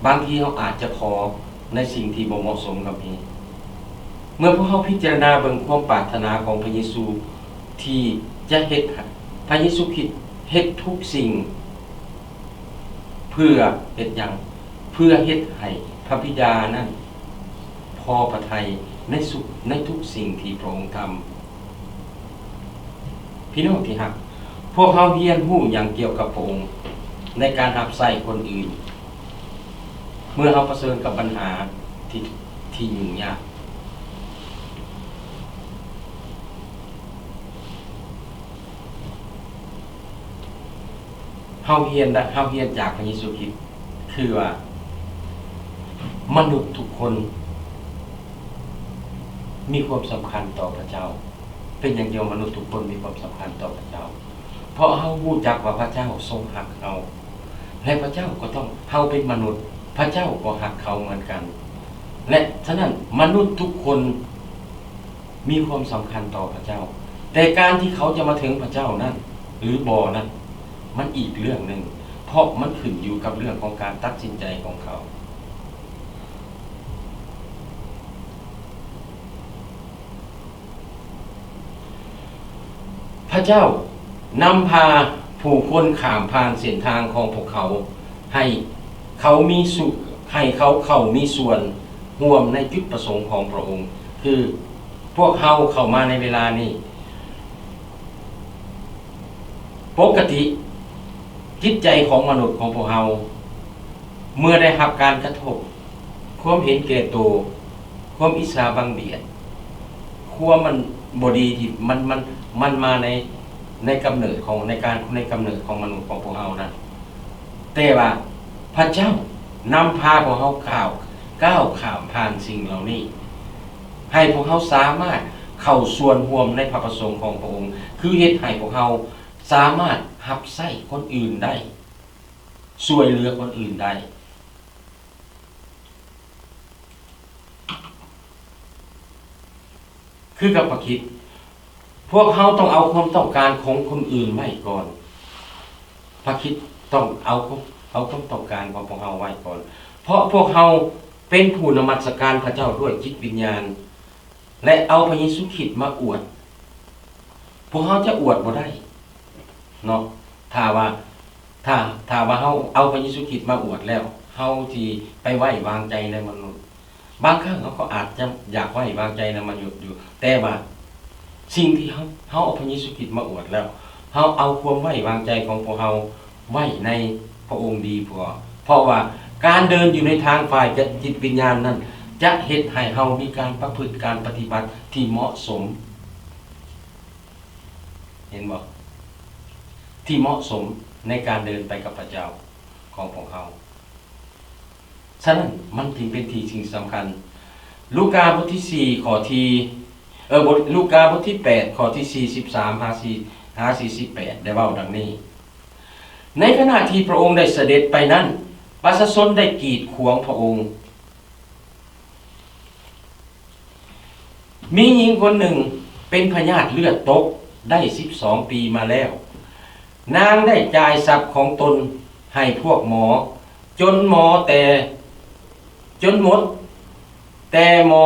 ບາງທີເຮົາອາດຈະຂໍໃນສິ່ງທີ່ບໍ່ເໝາະສົມກໍມີ. ເມື່ອພວກເຮົາພິຈາລະນາເບິ່ງຄວາມປາດຖະໜາຂອງພະເຢຊູທີ່ຈະເຮັດໃຫ້ ພະເຢຊູຄຣິດເຮັດທຸກສິ່ງ ເພື່ອເຮັດຫຍັງ? ເພື່ອເຮັດໃຫ້ພະບິດານັ້ນພໍພະໄທໃນສຸ ໃນທຸກສິ່ງທີ່ພະອົງທຳ. ພີ່ນ້ອງທີ່ຮັກ, ພວກເຮົາຮຽນຮູ້ຫຍັງກ່ຽວກັບພະອົງໃນການຮັບໃຊ້ຄົນອື່ນ ເມື່ອເຮົາປະເຊີນກັບບັນຫາທີ່ ທີ່ຫຍຸ້ງຍາກ? ເຮົາຮຽນໄດ້ ເຮົາຮຽນຈາກພະເຢຊູຄຣິດ ຄືວ່າມະນຸດທຸກຄົນມີຄວາມສຳຄັນຕໍ່ພະເຈົ້າ. ເປັນຫຍັງຈຶ່ງວ່າມະນຸດທຸກຄົນມີຄວາມສຳຄັນຕໍ່ພະເຈົ້າ? ເພາະເຮົາຮູ້ຈັກວ່າພະເຈົ້າຊົງຮັກເຮົາ ແລະ ພະເຈົ້າກໍຕ້ອງ ເຮົາເປັນມະນຸດ ພະເຈົ້າກໍຮັກເຂົາເໝືອນກັນ ແລະ ສະນັ້ນມະນຸດທຸກຄົນ ມີຄວາມສຳຄັນຕໍ່ພະເຈົ້າ, ແຕ່ການທີ່ເຂົາຈະມາເຖິງພະເຈົ້ານັ້ນ ຫຼື ບໍ່ນັ້ນ ມັນອີກເລື່ອງໜຶ່ງ, ເພາະມັນຂຶ້ນຢູ່ກັບເລື່ອງຂອງການຕັດສິນໃຈຂອງເຂົາ. ພະເຈົ້ານຳພາຜູ້ຄົນຂ້າມຜ່ານເສັ້ນທາງຂອງພວກເຂົາ ໃຫ້ເຂົາມີສ່ວນ ໃຫ້ເຂົາເຂົ້າມີສ່ວນຮ່ວມໃນຈຸດປະສົງຂອງພະອົງ, ຄື ພວກເຮົາເຂົ້າມາໃນເວລານີ້, ປົກກະຕິຈິດໃຈຂອງມະນຸດຂອງພວກເຮົາ ເມື່ອໄດ້ຮັບການກະທົບ, ຄວາມເຫັນແກ່ໂຕ, ຄວາມອິດສາບັງບຽດ, ຄວາມມັນບໍ່ດີທີ່ມັນ, ມັນ, ມັນມາໃນ, ໃນກຳເນີດຂອງ, ໃນການ, ໃນກຳເນີດຂອງມະນຸດຂອງພວກເຮົານັ້ນ. ແຕ່ວ່າພະເຈົ້ານຳພາພວກເຮົາກ້າວ, ກ້າວຂ້າມຜ່ານສິ່ງເຫຼົ່ານີ້. ໃຫ້ພວກເຮົາສາມາດເຂົ້າສ່ວນຮ່ວມໃນພະປະສົງຂອງພະອົງ, ຄືເຮັດໃຫ້ພວກເຮົາສາມາດຮັບໃຊ້ຄົນອື່ນໄດ້, ຊ່ວຍເຫຼືອຄົນອື່ນໄດ້. ຄືກັບພະຄຣິດ, ພວກເຮົາຕ້ອງເອົາຄວາມຕ້ອງການຂອງຄົນອື່ນໄວ້ກ່ອນ. ພະຄຣິດຕ້ອງເອົາ, ເອົາຄວາມຕ້ອງການຂອງພວກເຮົາໄວ້ກ່ອນ, ເພາະພວກເຮົາ ເປັນຜູ້ນະມັດສະການພະເຈົ້າດ້ວຍຈິດວິນຍານ ແລະ ເອົາພະເຢຊູຄຣິດມາອວດ. ພວກເຮົາຈະອວດບໍ່ໄດ້ເນາະ, ຖ້າວ່າ, ຖ້າ, ຖ້າວ່າເຮົາເອົາພະເຢຊູຄຣິດມາອວດແລ້ວ, ເຮົາຊິໄປໄວ້ວາງໃຈໃນມະນຸດ. ບາງຄັ້ງເຮົາກໍອາດຈະຢາກໄວ້ວາງໃຈໃນມະນຸດຢູ່, ແຕ່ວ່າສິ່ງທີ່ເຮົາ, ເຮົາເອົາພະເຢຊູຄຣິດມາອວດແລ້ວ, ເຮົາເອົາຄວາມໄວ້ວາງໃຈຂອງພວກເຮົາ ໄວ້ໃນພະອົງດີກວ່າ, ເພາະວ່າການເດີນຢູ່ໃນທາງຝ່າຍຈິດ, ຈິດວິນຍານນັ້ນ ຈະເຮັດໃຫ້ເຮົາມີການປະພຶດການປະຕິບັດທີ່ເໝາະສົມ. ເຫັນບໍ່? ທີ່ເໝາະສົມໃນການເດີນໄປກັບພະເຈົ້າຂອງພວກເຮົາ. ສະນັ້ນມັນຈຶ່ງເປັນທີ່ສິ່ງສຳຄັນ. ລູກາບົດທີສີ່ ຂໍ້ທີ, ເອີ, ບົດ, ລູກາບົດທີແປດ ຂໍ້ທີສີ່ສິບສາມຫາສີ່, ຫາສີ່ສິບແປດ ໄດ້ເວົ້າດັ່ງນີ້. ໃນຂະນະທີ່ພະອົງໄດ້ສະເດັດໄປນັ້ນ, ປະຊາຊົນໄດ້ກີດຂວາງພະອົງ. ມີຍິງຄົນໜຶ່ງເປັນພະຍາດເລືອດຕົກໄດ້ສິບສອງປີມາແລ້ວ. ນາງໄດ້ຈ່າຍຊັບຂອງຕົນໃຫ້ພວກໝໍ, ຈົນໝໍແຕ່, ຈົນໝົດ, ແຕ່ໝໍ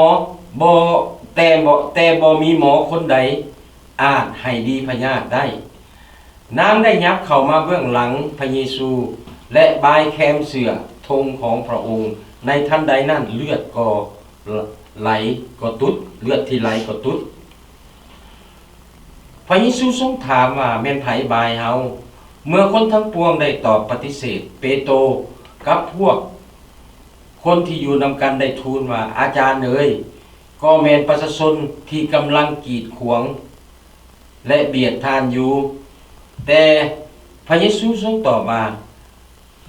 ບໍ່, ແຕ່ບໍ່, ແຕ່ບໍ່ມີໝໍຄົນໃດອາດໃຫ້ດີພະຍາດໄດ້. ນາງໄດ້ຫຍັບເຂົ້າມາເບື້ອງຫຼັງພະເຢຊູ ແລະ ບາຍແຄມເສື້ອທົ່ງຂອງພະອົງ. ໃນທັນໃດນັ້ນເລືອດກໍໄຫຼກໍຕຸດ, ເລືອດທີ່ໄຫຼກໍຕຸດ. ພະເຢຊູຊົງຖາມວ່າ, ແມ່ນໃຜບາຍເຮົາ? ເມື່ອຄົນທັງປວງໄດ້ຕອບປະຕິເສດ, ເປໂຕກັບພວກຄົນທີ່ຢູ່ນຳກັນໄດ້ທູນວ່າ, ອາຈານເອີຍ, ກໍແມ່ນປະຊາຊົນທີ່ກຳລັງກີດຂວາງ ແລະ ບຽດທ່ານຢູ່. ແຕ່ພະເຢຊູຊົງຕອບວ່າ,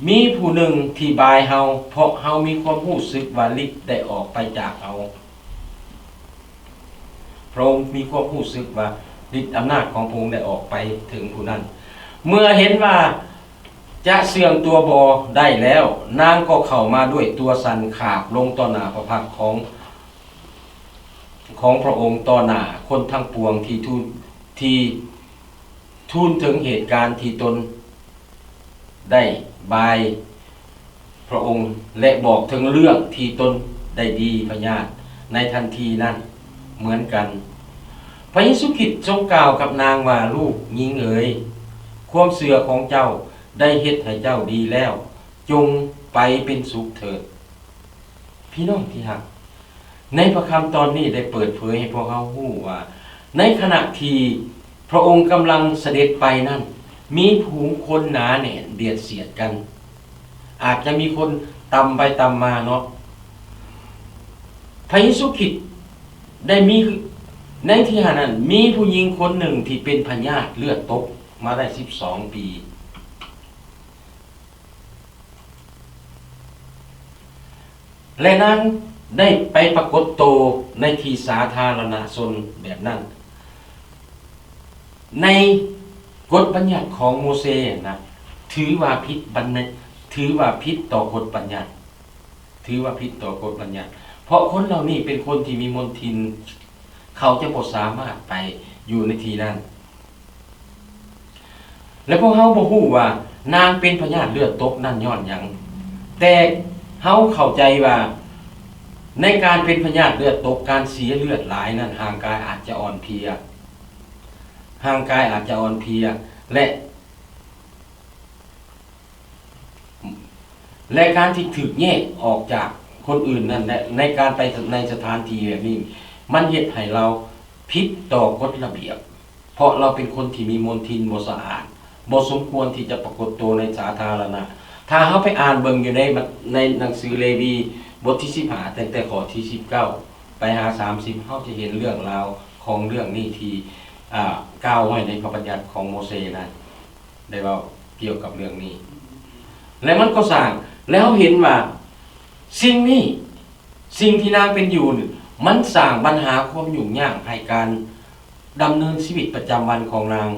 ມີຜູ້ໜຶ່ງທີ່ບາຍເຮົາ, ເພາະເຮົາມີຄວາມຮູ້ສຶກວ່າລິດໄດ້ອອກໄປຈາກເຮົາ. ພະອົງມີຄວາມຮູ້ສຶກວ່າ ລິດອຳນາດຂອງພະອົງໄດ້ອອກໄປເຖິງຜູ້ນັ້ນ. ເມື່ອເຫັນວ່າຈະເຊື່ອງຕົວບໍ່ໄດ້ແລ້ວ, ນາງກໍເຂົ້າມາດ້ວຍຕົວສັ່ນຂາບລົງຕໍ່ໜ້າພະພັກຂອງ ຂອງພະອົງ, ຕໍ່ໜ້າຄົນທັງປວງທີ່ທູນ ທີ່ທູນເຖິງເຫດການທີ່ຕົນໄດ້ບາຍພະອົງ ແລະ ບອກເຖິງເລື່ອງທີ່ຕົນໄດ້ດີພະຍາດໃນທັນທີນັ້ນເໝືອນກັນ. ພະເຢຊູຄຣິດຊົງກ່າວກັບນາງວ່າ, ລູກຍິງເອີຍ, ຄວາມເຊື່ອຂອງເຈົ້າໄດ້ເຮັດໃຫ້ເຈົ້າດີແລ້ວ, ຈົ່ງໄປເປັນສຸກເທີດ. ພີ່ນ້ອງທີ່ຮັກ, ໃນພະຄຳຕອນນີ້ໄດ້ເປີດເຜີຍໃຫ້ພວກເຮົາຮູ້ວ່າ ໃນຂະນະທີ່ພະອົງກຳລັງສະເດັດໄປນັ້ນ, ມີຝູງຄົນໜາແໜ້ນບຽດສຽດກັນ, ອາດຈະມີຄົນຕ່ຳໄປຕ່ຳມາເນາະ. ພະເຢຊູຄຣິດໄດ້ມີ ໃນທີ່ຫັ້ນນັ້ນ ມີຜູ້ຍິງຄົນໜຶ່ງທີ່ເປັນພະຍາດເລືອດຕົກມາໄດ້ສິບສອງປີ. ແລະ ນາງໄດ້ໄປປາກົດໂຕໃນທີ່ສາທາລະນະຊົນແບບນັ້ນ. ໃນກົດບັນຍັດຂອງໂມເຊນະ ຖືວ່າຜິດບັນ ຖືວ່າຜິດຕໍ່ກົດບັນຍັດ, ຖືວ່າຜິດຕໍ່ກົດບັນຍັດ, ເພາະຄົນເຫຼົ່ານີ້ເປັນຄົນທີ່ມີມົນທິນ, ເຂົາຈະບໍ່ສາມາດໄປຢູ່ໃນທີ່ນັ້ນ. ແລະ ພວກເຮົາບໍ່ຮູ້ວ່ານາງເປັນພະຍາດເລືອດຕົກນັ້ນຍ້ອນຫຍັງ, ແຕ່ເຮົາເຂົ້າໃຈວ່າໃນການເປັນພະຍາດເລືອດຕົກ, ການເສຍເລືອດຫຼາຍນັ້ນ, ຮ່າງກາຍອາດຈະອ່ອນເພຍ, ຮ່າງກາຍອາດຈະອ່ອນເພຍ ແລະ ແລະ ການທີ່ຖືກແຍກອອກຈາກຄົນອື່ນນັ້ນ ແລະ ໃນການໄປໃນສະຖານທີ່ແບບນີ້ ມັນເຮັດໃຫ້ເຮົາຜິດຕໍ່ກົດລະບຽບ, ເພາະເຮົາເປັນຄົນທີ່ມີມົນທິນບໍ່ສະອາດ, ບໍ່ສົມຄວນທີ່ຈະປາກົດໂຕໃນສາທາລະນະ. ຖ້າເຮົາໄປອ່ານເບິ່ງຢູ່ໃນ ໃນໜັງສືເລວີ ບົດທີສິບຫ້າ ຕັ້ງແຕ່ຂໍ້ທີສິບເກົ້າໄປຫາສາມສິບ ເຮົາຈະເຫັນເລື່ອງລາວຂອງເລື່ອງນີ້ທີ່ ອ່າ ກ່າວໄວ້ໃນພະບັນຍັດຂອງໂມເຊນັ້ນ. ໄດ້ເວົ້າກ່ຽວກັບເລື່ອງນີ້ ແລະ ມັນກໍສ້າງ ແລະ ເຮົາເຫັນວ່າສິ່ງນີ້ ສິ່ງທີ່ນາງເປັນຢູ່ນີ້ ມັນສ້າງບັນຫາຄວາມຫຍຸ້ງຍາກໃຫ້ການດຳເນີນຊີວິດປະຈຳວັນຂອງນາງ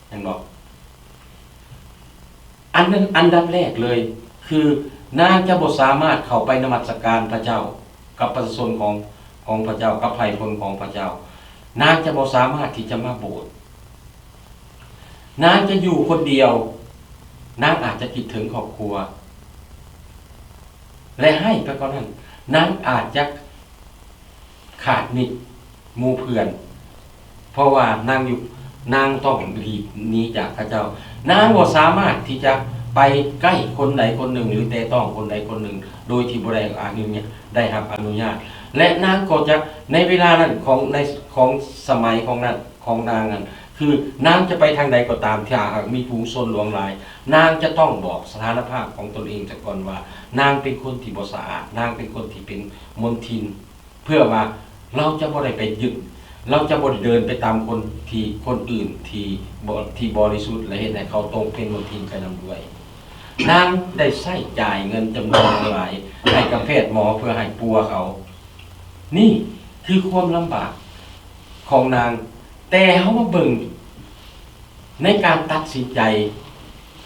ແມ່ນບໍ່? ອັນ ອັນດັບແລກເລີຍ ຄືນາງຈະບໍ່ສາມາດເຂົ້າໄປນະມັດສະການພະເຈົ້າ ກັບປະຊາຊົນຂອງ ຂອງພະເຈົ້າ ກັບໄພ່ພົນຂອງພະເຈົ້າ. ນາງຈະບໍ່ສາມາດທີ່ຈະມາໂບດ. ນາງຈະຢູ່ຄົນດຽວ, ນາງອາດຈະຄິດເຖິງຄອບຄົວ ແລະ ຮ້າຍໄປກວ່ານັ້ນ, ນາງອາດຈະຂາດມິດໝູ່ເພື່ອນ, ເພາະວ່ານາງຢູ່ ນາງຕ້ອງຫຼີກໜີຈາກເຂົາເຈົ້າ. ນາງບໍ່ສາມາດທີ່ຈະໄປໃກ້ຄົນໃດຄົນໜຶ່ງ ຫຼື ແຕະຕ້ອງຄົນໃດຄົນໜຶ່ງ ໂດຍທີ່ບໍ່ໄດ້ອະນຸຍາດ ໄດ້ຮັບອະນຸຍາດ ແລະ ນາງກໍຈະ ໃນເວລານັ້ນຂອງ ໃນ ຂອງສະໄໝຂອງນັ້ນ ຂອງນາງນັ້ນ ຄືນາງຈະໄປທາງໃດກໍຕາມ ຖ້າຫາກມີຝູງຊົນຫຼວງຫຼາຍ ນາງຈະຕ້ອງບອກສະຖານະພາບຂອງຕົນເອງຊະກ່ອນວ່າ ນາງເປັນຄົນທີ່ບໍ່ສະອາດ, ນາງເປັນຄົນທີ່ເປັນມົນທິນ, ເພື່ອວ່າເຮົາຈະບໍ່ໄດ້ໄປຍຶດ, ເຮົາຈະບໍ່ໄດ້ເດີນໄປຕາມຄົນທີ່ ຄົນອື່ນທີ່ບໍ່ ທີ່ບໍລິສຸດ ແລະ ເຮັດໃຫ້ເຂົາຕົກເປັນມົນທິນໄປນຳດ້ວຍ. ນາງໄດ້ໃຊ້ຈ່າຍເງິນຈຳນວນຫຼວງຫຼາຍໃຫ້ກັບແພດໝໍເພື່ອໃຫ້ປົວເຂົາ. ນີ້ຄືຄວາມລຳບາກຂອງນາງ. ແຕ່ເຮົາມາເບິ່ງໃນການຕັດສິນໃຈ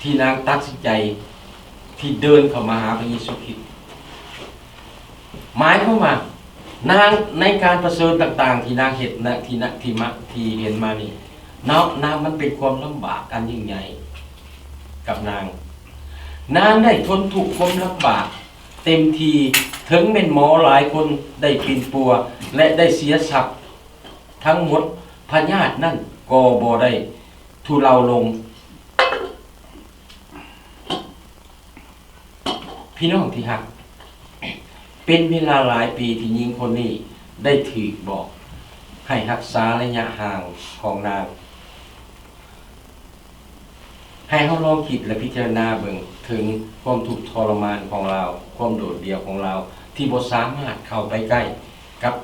ທີ່ນາງຕັດສິນໃຈທີ່ເດີນເຂົ້າມາຫາພະເຢຊູຄຣິດ. ໝາຍຄວາມວ່ານາງ ໃນການປະເຊີນຕ່າງໆທີ່ນາງເຮັດນະ ທີ່ນະ ທີ່ມາ ທີ່ເຫັນມານີ້ເນາະ, ນາງ ມັນເປັນຄວາມລຳບາກອັນຍິ່ງໃຫຍ່ກັບນາງ. ນາງໄດ້ທົນທຸກຄວາມລຳບາກເຕັມທີ່, ເຖິງແມ່ນໝໍຫຼາຍຄົນໄດ້ປິ່ນປົວ ແລະ ໄດ້ເສຍຊັບທັງໝົດ, ພະຍາດນັ້ນກໍບໍ່ໄດ້ທຸເລົາລົງ. ພີ່ນ້ອງທີ່ຮັກ, ເປັນເວລາຫຼາຍປີທີ່ຍິງຄົນນີ້ໄດ້ຖືກບອກໃຫ້ຮັກສາໄລຍະຫ່າງຂອງນາງ. ໃຫ້ເຮົາລອງຄິດ ແລະ ພິຈາລະນາເບິ່ງເຖິງຄວາມທຸກທໍລະມານຂອງລາວ, ຄວາມໂດດດ່ຽວຂອງລາວ ທີ່ບໍ່ສາມາດເຂົ້າໄປໃກ້ ກັບ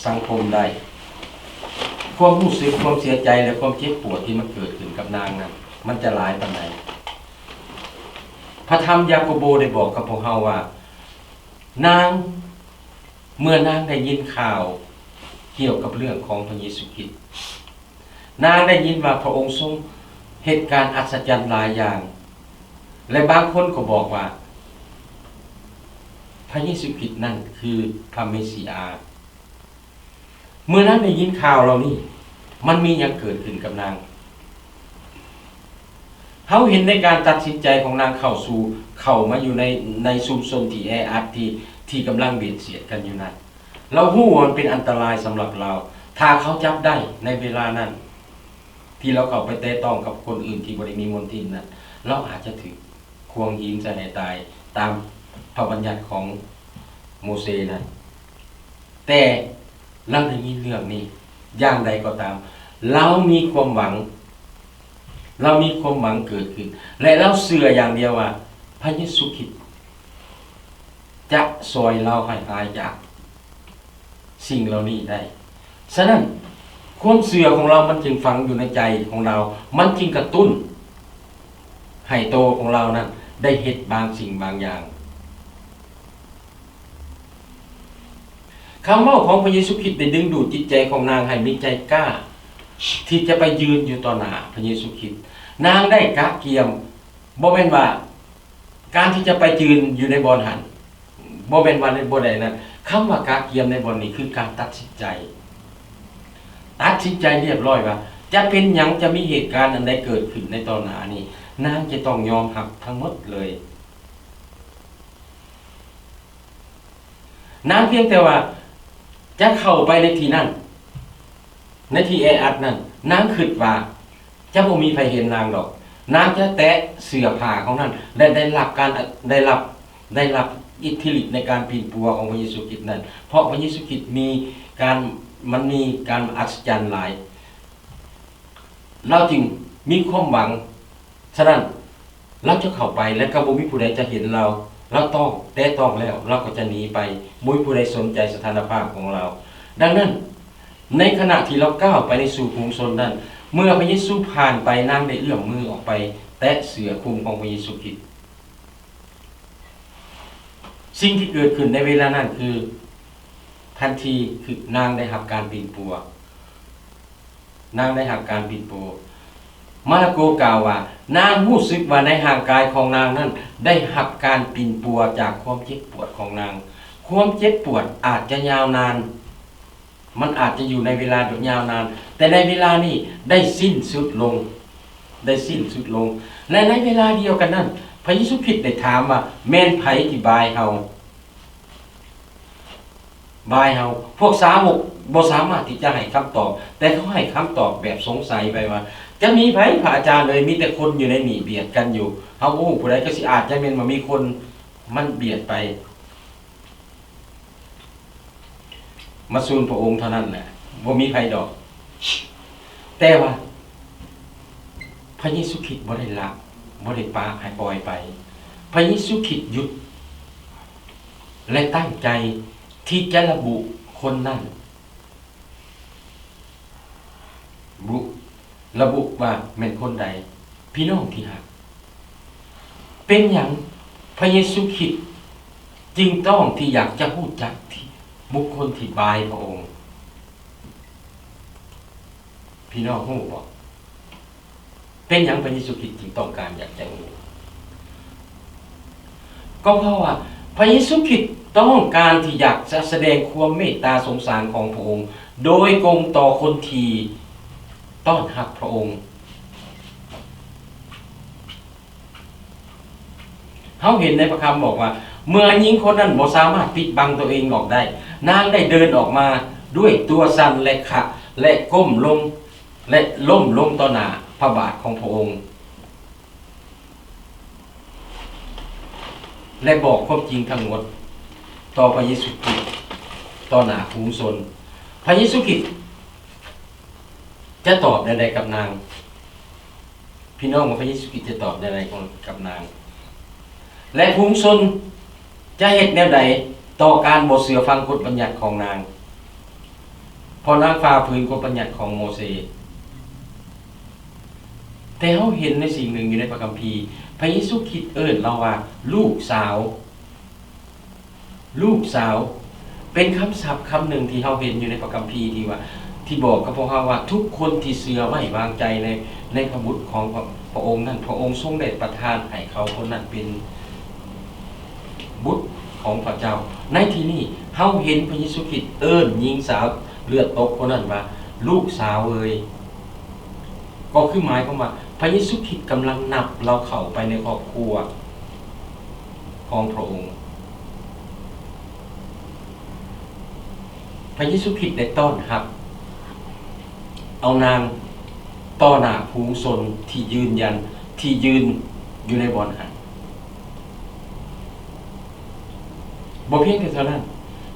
ສັງຄົມໄດ້. ຄວາມຮູ້ສຶກຄວາມເສຍໃຈ ແລະ ຄວາມເຈັບປວດທີ່ມັນເກີດຂຶ້ນກັບນາງນັ້ນ ມັນຈະຫຼາຍປານໃດ? ພະທຳຢາໂກໂບໄດ້ບອກກັບພວກເຮົາວ່າ ນາງ ເມື່ອນາງໄດ້ຍິນຂ່າວ ກ່ຽວກັບເລື່ອງຂອງພະເຢຊູຄຣິດ. ນາງໄດ້ຍິນວ່າພະອົງຊົງເຮັດການອັດສະຈັນຫຼາຍຢ່າງ ແລະ ບາງຄົນກໍບອກວ່າພະເຢຊູຄຣິດນັ້ນຄືພະເມຊິອາ. ເມື່ອນາງໄດ້ຍິນຂ່າວເຫຼົ່ານີ້, ມັນມີຫຍັງເກີດຂຶ້ນກັບນາງ? ເຮົາເຫັນໃນການຕັດສິນໃຈຂອງນາງເຂົ້າສູ່, ເຂົ້າມາຢູ່ໃນ, ໃນຊຸມຊົນທີ່ແອອັດ, ທີ່, ທີ່ກຳລັງບຽດສຽດກັນຢູ່ນັ້ນ. ລາວຮູ້ວ່າມັນເປັນອັນຕະລາຍສຳລັບລາວ. ຖ້າເຂົາຈັບໄດ້ໃນເວລານັ້ນ ທີ່ລາວເຂົ້າໄປແຕະຕ້ອງກັບຄົນອື່ນທີ່ບໍ່ໄດ້ມີມົນທິນນັ້ນ, ລາວອາດຈະຖືກຂວ້າງຫີນໃສ່ໃຫ້ຕາຍຕາມພະບັນຍັດຂອງໂມເຊນັ້ນ. ແຕ່ລາວໄດ້ຍິນເລື່ອງນີ້, ຢ່າງໃດກໍຕາມ, ລາວມີຄວາມຫວັງ, ລາວມີຄວາມຫວັງເກີດຂຶ້ນ ແລະ ລາວເຊື່ອຢ່າງດຽວວ່າພະເຢຊູຄຣິດຈະຊ່ອຍລາວໃຫ້ຫາຍຈາກ ສິ່ງເຫຼົ່ານີ້ໄດ້. ສະນັ້ນ, ຄວາມເຊື່ອຂອງລາວມັນຈຶ່ງຝັງຢູ່ໃນໃຈຂອງລາວ, ມັນຈຶ່ງກະຕຸ້ນໃຫ້ໂຕຂອງລາວນັ້ນໄດ້ເຮັດບາງສິ່ງບາງຢ່າງ. ຄຳເວົ້າຂອງພະເຢຊູຄຣິດໄດ້ດຶງດູດຈິດໃຈຂອງນາງໃຫ້ມີໃຈກ້າທີ່ຈະໄປຢືນຢູ່ຕໍ່ໜ້າພະເຢຊູຄຣິດ. ນາງໄດ້ກະກຽມ, ບໍ່ແມ່ນວ່າ ການທີ່ຈະໄປຢືນຢູ່ໃນບ່ອນຫັ້ນ ບໍ່ແມ່ນວ່າບໍ່ໄດ້ນັ້ນ. ຄຳວ່າກະກຽມໃນບ່ອນນີ້ຄືການຕັດສິນໃຈ, ຕັດສິນໃຈລຽບຮ້ອຍວ່າຈະເປັນຫຍັງ, ຈະມີເຫດການອັນໃດເກີດຂຶ້ນໃນຕໍ່ໜ້ານີ້, ນາງຈະຕ້ອງຍອມຮັບທັງໝົດເລີຍ. ນາງພຽງແຕ່ວ່າຈະເຂົ້າໄປໃນທີ່ນັ້ນ, ໃນທີ່ແອອັດນັ້ນ, ນາງຄິດວ່າຈະບໍ່ມີໃຜເຫັນນາງດອກ. ນາງຈະແຕະເສື້ອຜ້າຂອງນັ້ນ ແລະ ໄດ້ຮັບການ, ໄດ້ຮັບ, ໄດ້ຮັບອິດທິລິດໃນການປິ່ນປົວຂອງພະເຢຊູຄຣິດນັ້ນ, ເພາະພະເຢຊູຄຣິດມີການ, ມັນມີການອັດສະຈັນຫຼາຍ. ລາວຈຶ່ງມີຄວາມຫວັງ. ສະນັ້ນ, ລາວຈະເຂົ້າໄປ ແລະ ກໍບໍ່ມີຜູ້ໃດຈະເຫັນລາວ. ລາວຕ້ອງ, ແຕະຕ້ອງແລ້ວ, ລາວກໍຈະໜີໄປ. ບໍ່ມີຜູ້ໃດສົນໃຈສະຖານະພາບຂອງລາວ. ດັ່ງນັ້ນ, ໃນຂະນະທີ່ລາວກ້າວໄປໃນສູ່ຝູງຊົນນັ້ນ, ເມື່ອພະເຢຊູຜ່ານໄປ, ນາງໄດ້ເອື້ອມມືອອກໄປແຕະເສື້ອຄຸມຂອງພະເຢຊູຄຣິດ. ສິ່ງທີ່ເກີດຂຶ້ນໃນເວລານັ້ນຄື ທັນທີ ຄືນາງໄດ້ຮັບການປິ່ນປົວ. ນາງໄດ້ຮັບການປິ່ນປົວ. ມາລະໂກກ່າວວ່າ ນາງຮູ້ສຶກວ່າໃນຮ່າງກາຍຂອງນາງນັ້ນໄດ້ຮັບການປິ່ນປົວຈາກຄວາມເຈັບປວດຂອງນາງ. ຄວາມເຈັບປວດອາດຈະຍາວນານ, ມັນອາດຈະຢູ່ໃນເວລາແບບຍາວນານ, ແຕ່ໃນເວລານີ້ໄດ້ສິ້ນສຸດລົງ, ໄດ້ສິ້ນສຸດລົງ. ແລະ ໃນເວລາດຽວກັນນັ້ນ, ພະເຢຊູຄຣິດໄດ້ຖາມວ່າ ແມ່ນໃຜທີ່ບາຍເຮົາ? ບາຍເຮົາ. ພວກສາວົກບໍ່ສາມາດທີ່ຈະໃຫ້ຄຳຕອບ, ແຕ່ເຂົາໃຫ້ຄຳຕອບແບບສົງໄສໄປວ່າ ຈະມີໃຜ ພະອາຈານເອີຍ? ມີແຕ່ຄົນຢູ່ໃນນີ້ບຽດກັນຢູ່. ເຮົາບໍ່ຮູ້ຜູ້ໃດ, ກໍຊິອາດຈະແມ່ນວ່າມີຄົນມັນບຽດໄປ ມາຊູນພະອົງເທົ່ານັ້ນແຫຼະ, ບໍ່ມີໃຜດອກ. ແຕ່ວ່າພະເຢຊູຄຣິດບໍ່ໄດ້ລະ, ບໍ່ໄດ້ປະໃຫ້ປ່ອຍໄປ. ພະເຢຊູຄຣິດຢຸດ ແລະ ຕັ້ງໃຈທີ່ຈະລະບຸຄົນນັ້ນ, ບຸ ລະບຸວ່າແມ່ນຄົນໃດ. ພີ່ນ້ອງທີ່ຮັກ, ເປັນຫຍັງພະເຢຊູຄຣິດຈຶ່ງຕ້ອງທີ່ຢາກຈະຮູ້ຈັກທີ່ບຸກຄົນທີ່ບາຍພະອົງ? ພີ່ນ້ອງຮູ້ບໍ່? ເປັນຫຍັງພະເຢຊູຄຣິດຈຶ່ງຕ້ອງການຢາກຈະຮູ້? ກໍເພາະວ່າພະເຢຊູຄຣິດຕ້ອງການທີ່ຢາກຈະສະແດງຄວາມເມດຕາສົງສານຂອງພະອົງ ໂດຍກົງຕໍ່ຄົນທີ່ຕ້ອນຮັບພະອົງ. ເຮົາເຫັນໃນພະຄຳບອກວ່າ ເມື່ອຍິງຄົນນັ້ນບໍ່ສາມາດປິດບັງຕົວເອງອອກໄດ້, ນາງໄດ້ເດີນອອກມາດ້ວຍຕົວສັ່ນ ແລະ ຂະ ແລະ ກົ້ມລົງ ແລະ ລົ້ມລົງຕໍ່ໜ້າພະບາດຂອງພະອົງ ແລະ ບອກຄວາມຈິງທັງໝົດຕໍ່ພະເຢຊູຄຣິດ ຕໍ່ໜ້າຝູງຊົນ. ພະເຢຊູຄຣິດຈະຕອບແນວໃດກັບນາງ? ພີ່ນ້ອງວ່າພະເຢຊູຄຣິດຈະຕອບແນວໃດກັບນາງ? ແລະ ຝູງຊົນຈະເຮັດແນວໃດຕໍ່ການບໍ່ເຊື່ອຟັງກົດບັນຍັດຂອງນາງ? ເພາະນາງຝ່າຝືນກົດບັນຍັດຂອງໂມເຊ. ແຕ່ເຮົາເຫັນໃນສິ່ງໜຶ່ງຢູ່ໃນພະຄຳພີ, ພະເຢຊູຄຣິດເອີ້ນລາວວ່າລູກສາວ. ລູກສາວ, ເປັນຄຳສັບຄຳໜຶ່ງທີ່ເຮົາເຫັນຢູ່ໃນພະຄຳພີທີ່ວ່າ ທີ່ບອກກັບພວກເຮົາວ່າ ທຸກຄົນທີ່ເຊື່ອໄວ້ວາງໃຈໃນ ໃນພະບຸດຂອງພະ ພະອົງນັ້ນ ພະອົງຊົງໄດ້ປະທານໃຫ້ເຂົາຄົນນັ້ນເປັນບຸດຂອງພະເຈົ້າ. ໃນທີ່ນີ້ເຮົາເຫັນພະເຢຊູຄຣິດເອີ້ນຍິງສາວເລືອດຕົກຄົນນັ້ນວ່າ ລູກສາວເອີຍ. ກໍຄືໝາຍຄວາມວ່າ ພະເຢຊູຄຣິດກຳລັງນັບລາວເຂົ້າໄປໃນຄອບຄົວຂອງພະອົງ. ພະເຢຊູຄຣິດໄດ້ຕ້ອນຮັບເອົານາງຕໍ່ໜ້າຝູງຊົນທີ່ຢືນຢັນ ທີ່ຢືນຢູ່ໃນບ່ອນຫັ້ນ. ບໍ່ພຽງແຕ່ເທົ່ານັ້ນ,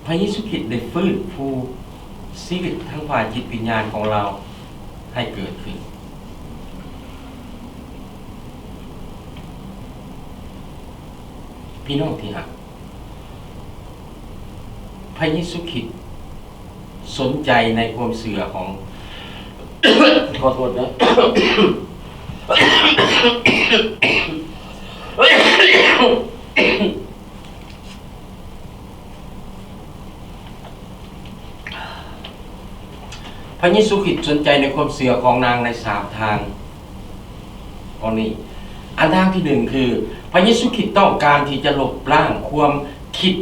ພະເຢຊູຄຣິດໄດ້ຟື້ນຟູຊີວິດທາງຝ່າຍຈິດວິນຍານຂອງລາວໃຫ້ເກີດຂຶ້ນ. ພີ່ນ້ອງທີ່ຮັກ, ພະເຢຊູຄຣິດສົນໃຈໃນຄວາມເຊື່ອຂອງ, ຂໍໂທດເດີ. ພະເຢຊູຄຣິດສົນໃຈໃນຄວາມເຊື່ອຂອງນາງໃນສາມທາງຂໍ້ນີ້. ອັນທາງທີໜຶ່ງຄື ພະເຢຊູຄຣິດຕ້ອງການທີ່ຈະລົບລ້າງຄວາມຄິດ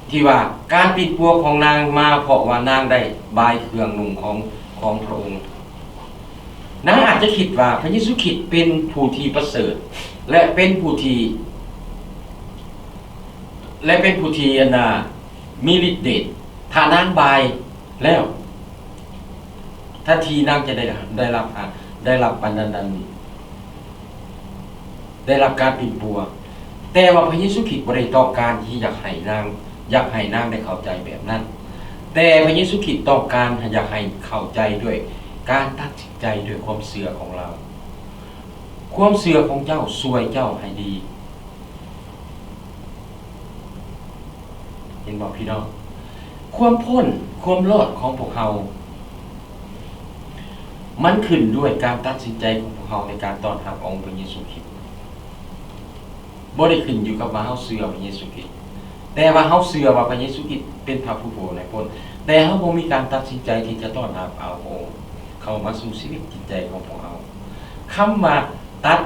ທີ່ວ່າການປິ່ນປົວຂອງນາງມາເພາະວ່ານາງໄດ້ບາຍເຄື່ອງນຸ່ງຂອງ, ຂອງພະອົງ. ນາງອາດຈະຄິດວ່າພະເຢຊູຄຣິດເປັນຜູ້ທີ່ປະເສີດ ແລະ ເປັນຜູ້ທີ່, ແລະ ເປັນຜູ້ທີ່ ອັນນ່າ ມີລິດເດດ. ຖ້ານາງບາຍແລ້ວ, ທັນທີນາງຈະໄດ້, ໄດ້ຮັບ, ໄດ້ຮັບອັນນັ້ນ, ໄດ້ຮັບການປິ່ນປົວ. ແຕ່ວ່າພະເຢຊູຄຣິດບໍ່ໄດ້ຕ້ອງການທີ່ຢາກໃຫ້ນາງ, ຢາກໃຫ້ນາງໄດ້ເຂົ້າໃຈແບບນັ້ນ. ແຕ່ພະເຢຊູຄຣິດຕ້ອງການຢາກໃຫ້ເຂົ້າໃຈດ້ວຍການຕັດສິນໃຈດ້ວຍຄວາມເຊື່ອຂອງລາວ. ຄວາມເຊື່ອຂອງເຈົ້າຊ່ວຍເຈົ້າໃຫ້ດີ. ເຫັນບໍ່ພີ່ນ້ອງ? ຄວາມພົ້ນຄວາມລອດຂອງພວກເຮົາ ມັນຂຶ້ນດ້ວຍການຕັດສິນໃຈຂອງພວກເຮົາໃນການຕ້ອນຮັບອົງພະເຢຊູຄຣິດ. ບໍ່ໄດ້ຂຶ້ນຢູ່ກັບວ່າເຮົາເຊື່ອພະເຢຊູຄຣິດ, ແຕ່ວ່າເຮົາເຊື່ອວ່າພະເຢຊູຄຣິດເປັນພະຜູ້ໂຜດໃນພົ້ນ, ແຕ່ເຮົາບໍ່ມີການຕັດສິນໃຈທີ່ຈະຕ້ອນຮັບເອົາພະອົງເຂົ້າມາສູ່ຊີວິດຈິດໃຈຂອງພວກເຮົາ. ຄຳວ່າ ຕັດ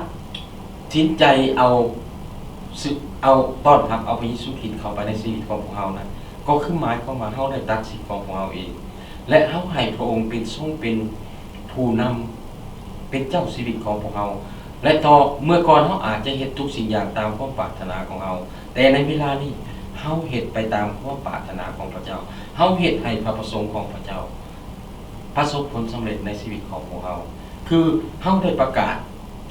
ສິນໃຈເອົາ, ເອົາ, ຕ້ອນຮັບເອົາພະເຢຊູຄຣິດເຂົ້າໄປໃນຊີວິດຂອງພວກເຮົານັ້ນ, ກໍຄືໝາຍຄວາມວ່າເຮົາໄດ້ຕັດສິດຂອງພວກເຮົາເອງ ແລະ ເຮົາໃຫ້ພະອົງເປັນ, ຊົງເປັນຜູ້ນຳ, ເປັນເຈົ້າຊີວິດຂອງພວກເຮົາ. ແລະ ຕໍ່ເມື່ອກ່ອນເຮົາອາດຈະເຮັດທຸກສິ່ງຢ່າງຕາມຄວາມປາດຖະໜາຂອງເຮົາ, ແຕ່ໃນເວລານີ້ເຮົາເຮັດໄປຕາມຄວາມປາດຖະໜາຂອງພະເຈົ້າ, ເຮົາເຮັດໃຫ້ພະປະສົງຂອງພະເຈົ້າ ປະສົບຜົນສຳເລັດໃນຊີວິດຂອງພວກເຮົາ. ຄືເຮົາໄດ້ປະກາດ,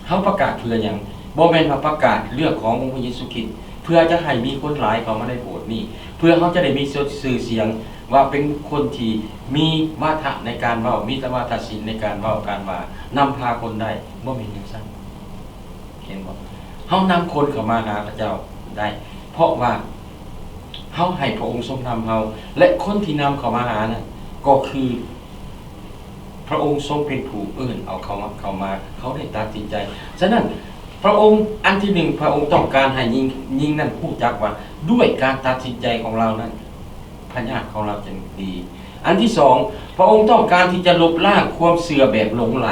ເຮົາປະກາດເພື່ອຫຍັງ? ບໍ່ແມ່ນວ່າປະກາດເລື່ອງຂອງອົງພະເຢຊູຄຣິດ ເພື່ອຈະໃຫ້ມີຄົນຫຼາຍເຂົ້າມາໃນໂບດນີ້, ເພື່ອເຮົາຈະໄດ້ມີຊື່ສຽງວ່າເປັນຄົນທີ່ມີວາທະໃນການເວົ້າ, ມີວາທະສິນໃນການເວົ້າ, ການວ່ານຳພາຄົນໄດ້, ບໍ່ແມ່ນຈັ່ງຊັ້ນ. ເຫັນບໍ່? ເຮົານຳຄົນເຂົ້າມາຫາພະເຈົ້າໄດ້ ເພາະວ່າເຮົາໃຫ້ພະອົງຊົງນຳເຮົາ ແລະ ຄົນທີ່ນຳເຂົ້າມາຫານັ້ນກໍຄືພະອົງຊົງເປັນຜູ້ເອີ້ນເອົາເຂົາມາ, ເຂົາມາ, ເຂົາໄດ້ຕັດສິນໃຈ. ສະນັ້ນ ພະອົງ, ອັນທີໜຶ່ງ ພະອົງຕ້ອງການໃຫ້ຍິງ, ຍິງນັ້ນຮູ້ຈັກວ່າດ້ວຍການຕັດສິນໃຈຂອງລາວນັ້ນ ພະຍາດຂອງລາວຈະດີ. ອັນທີສອງ ພະອົງຕ້ອງການທີ່ຈະລົບລ້າງຄວາມເຊື່ອແບບຫຼົງໄຫຼ.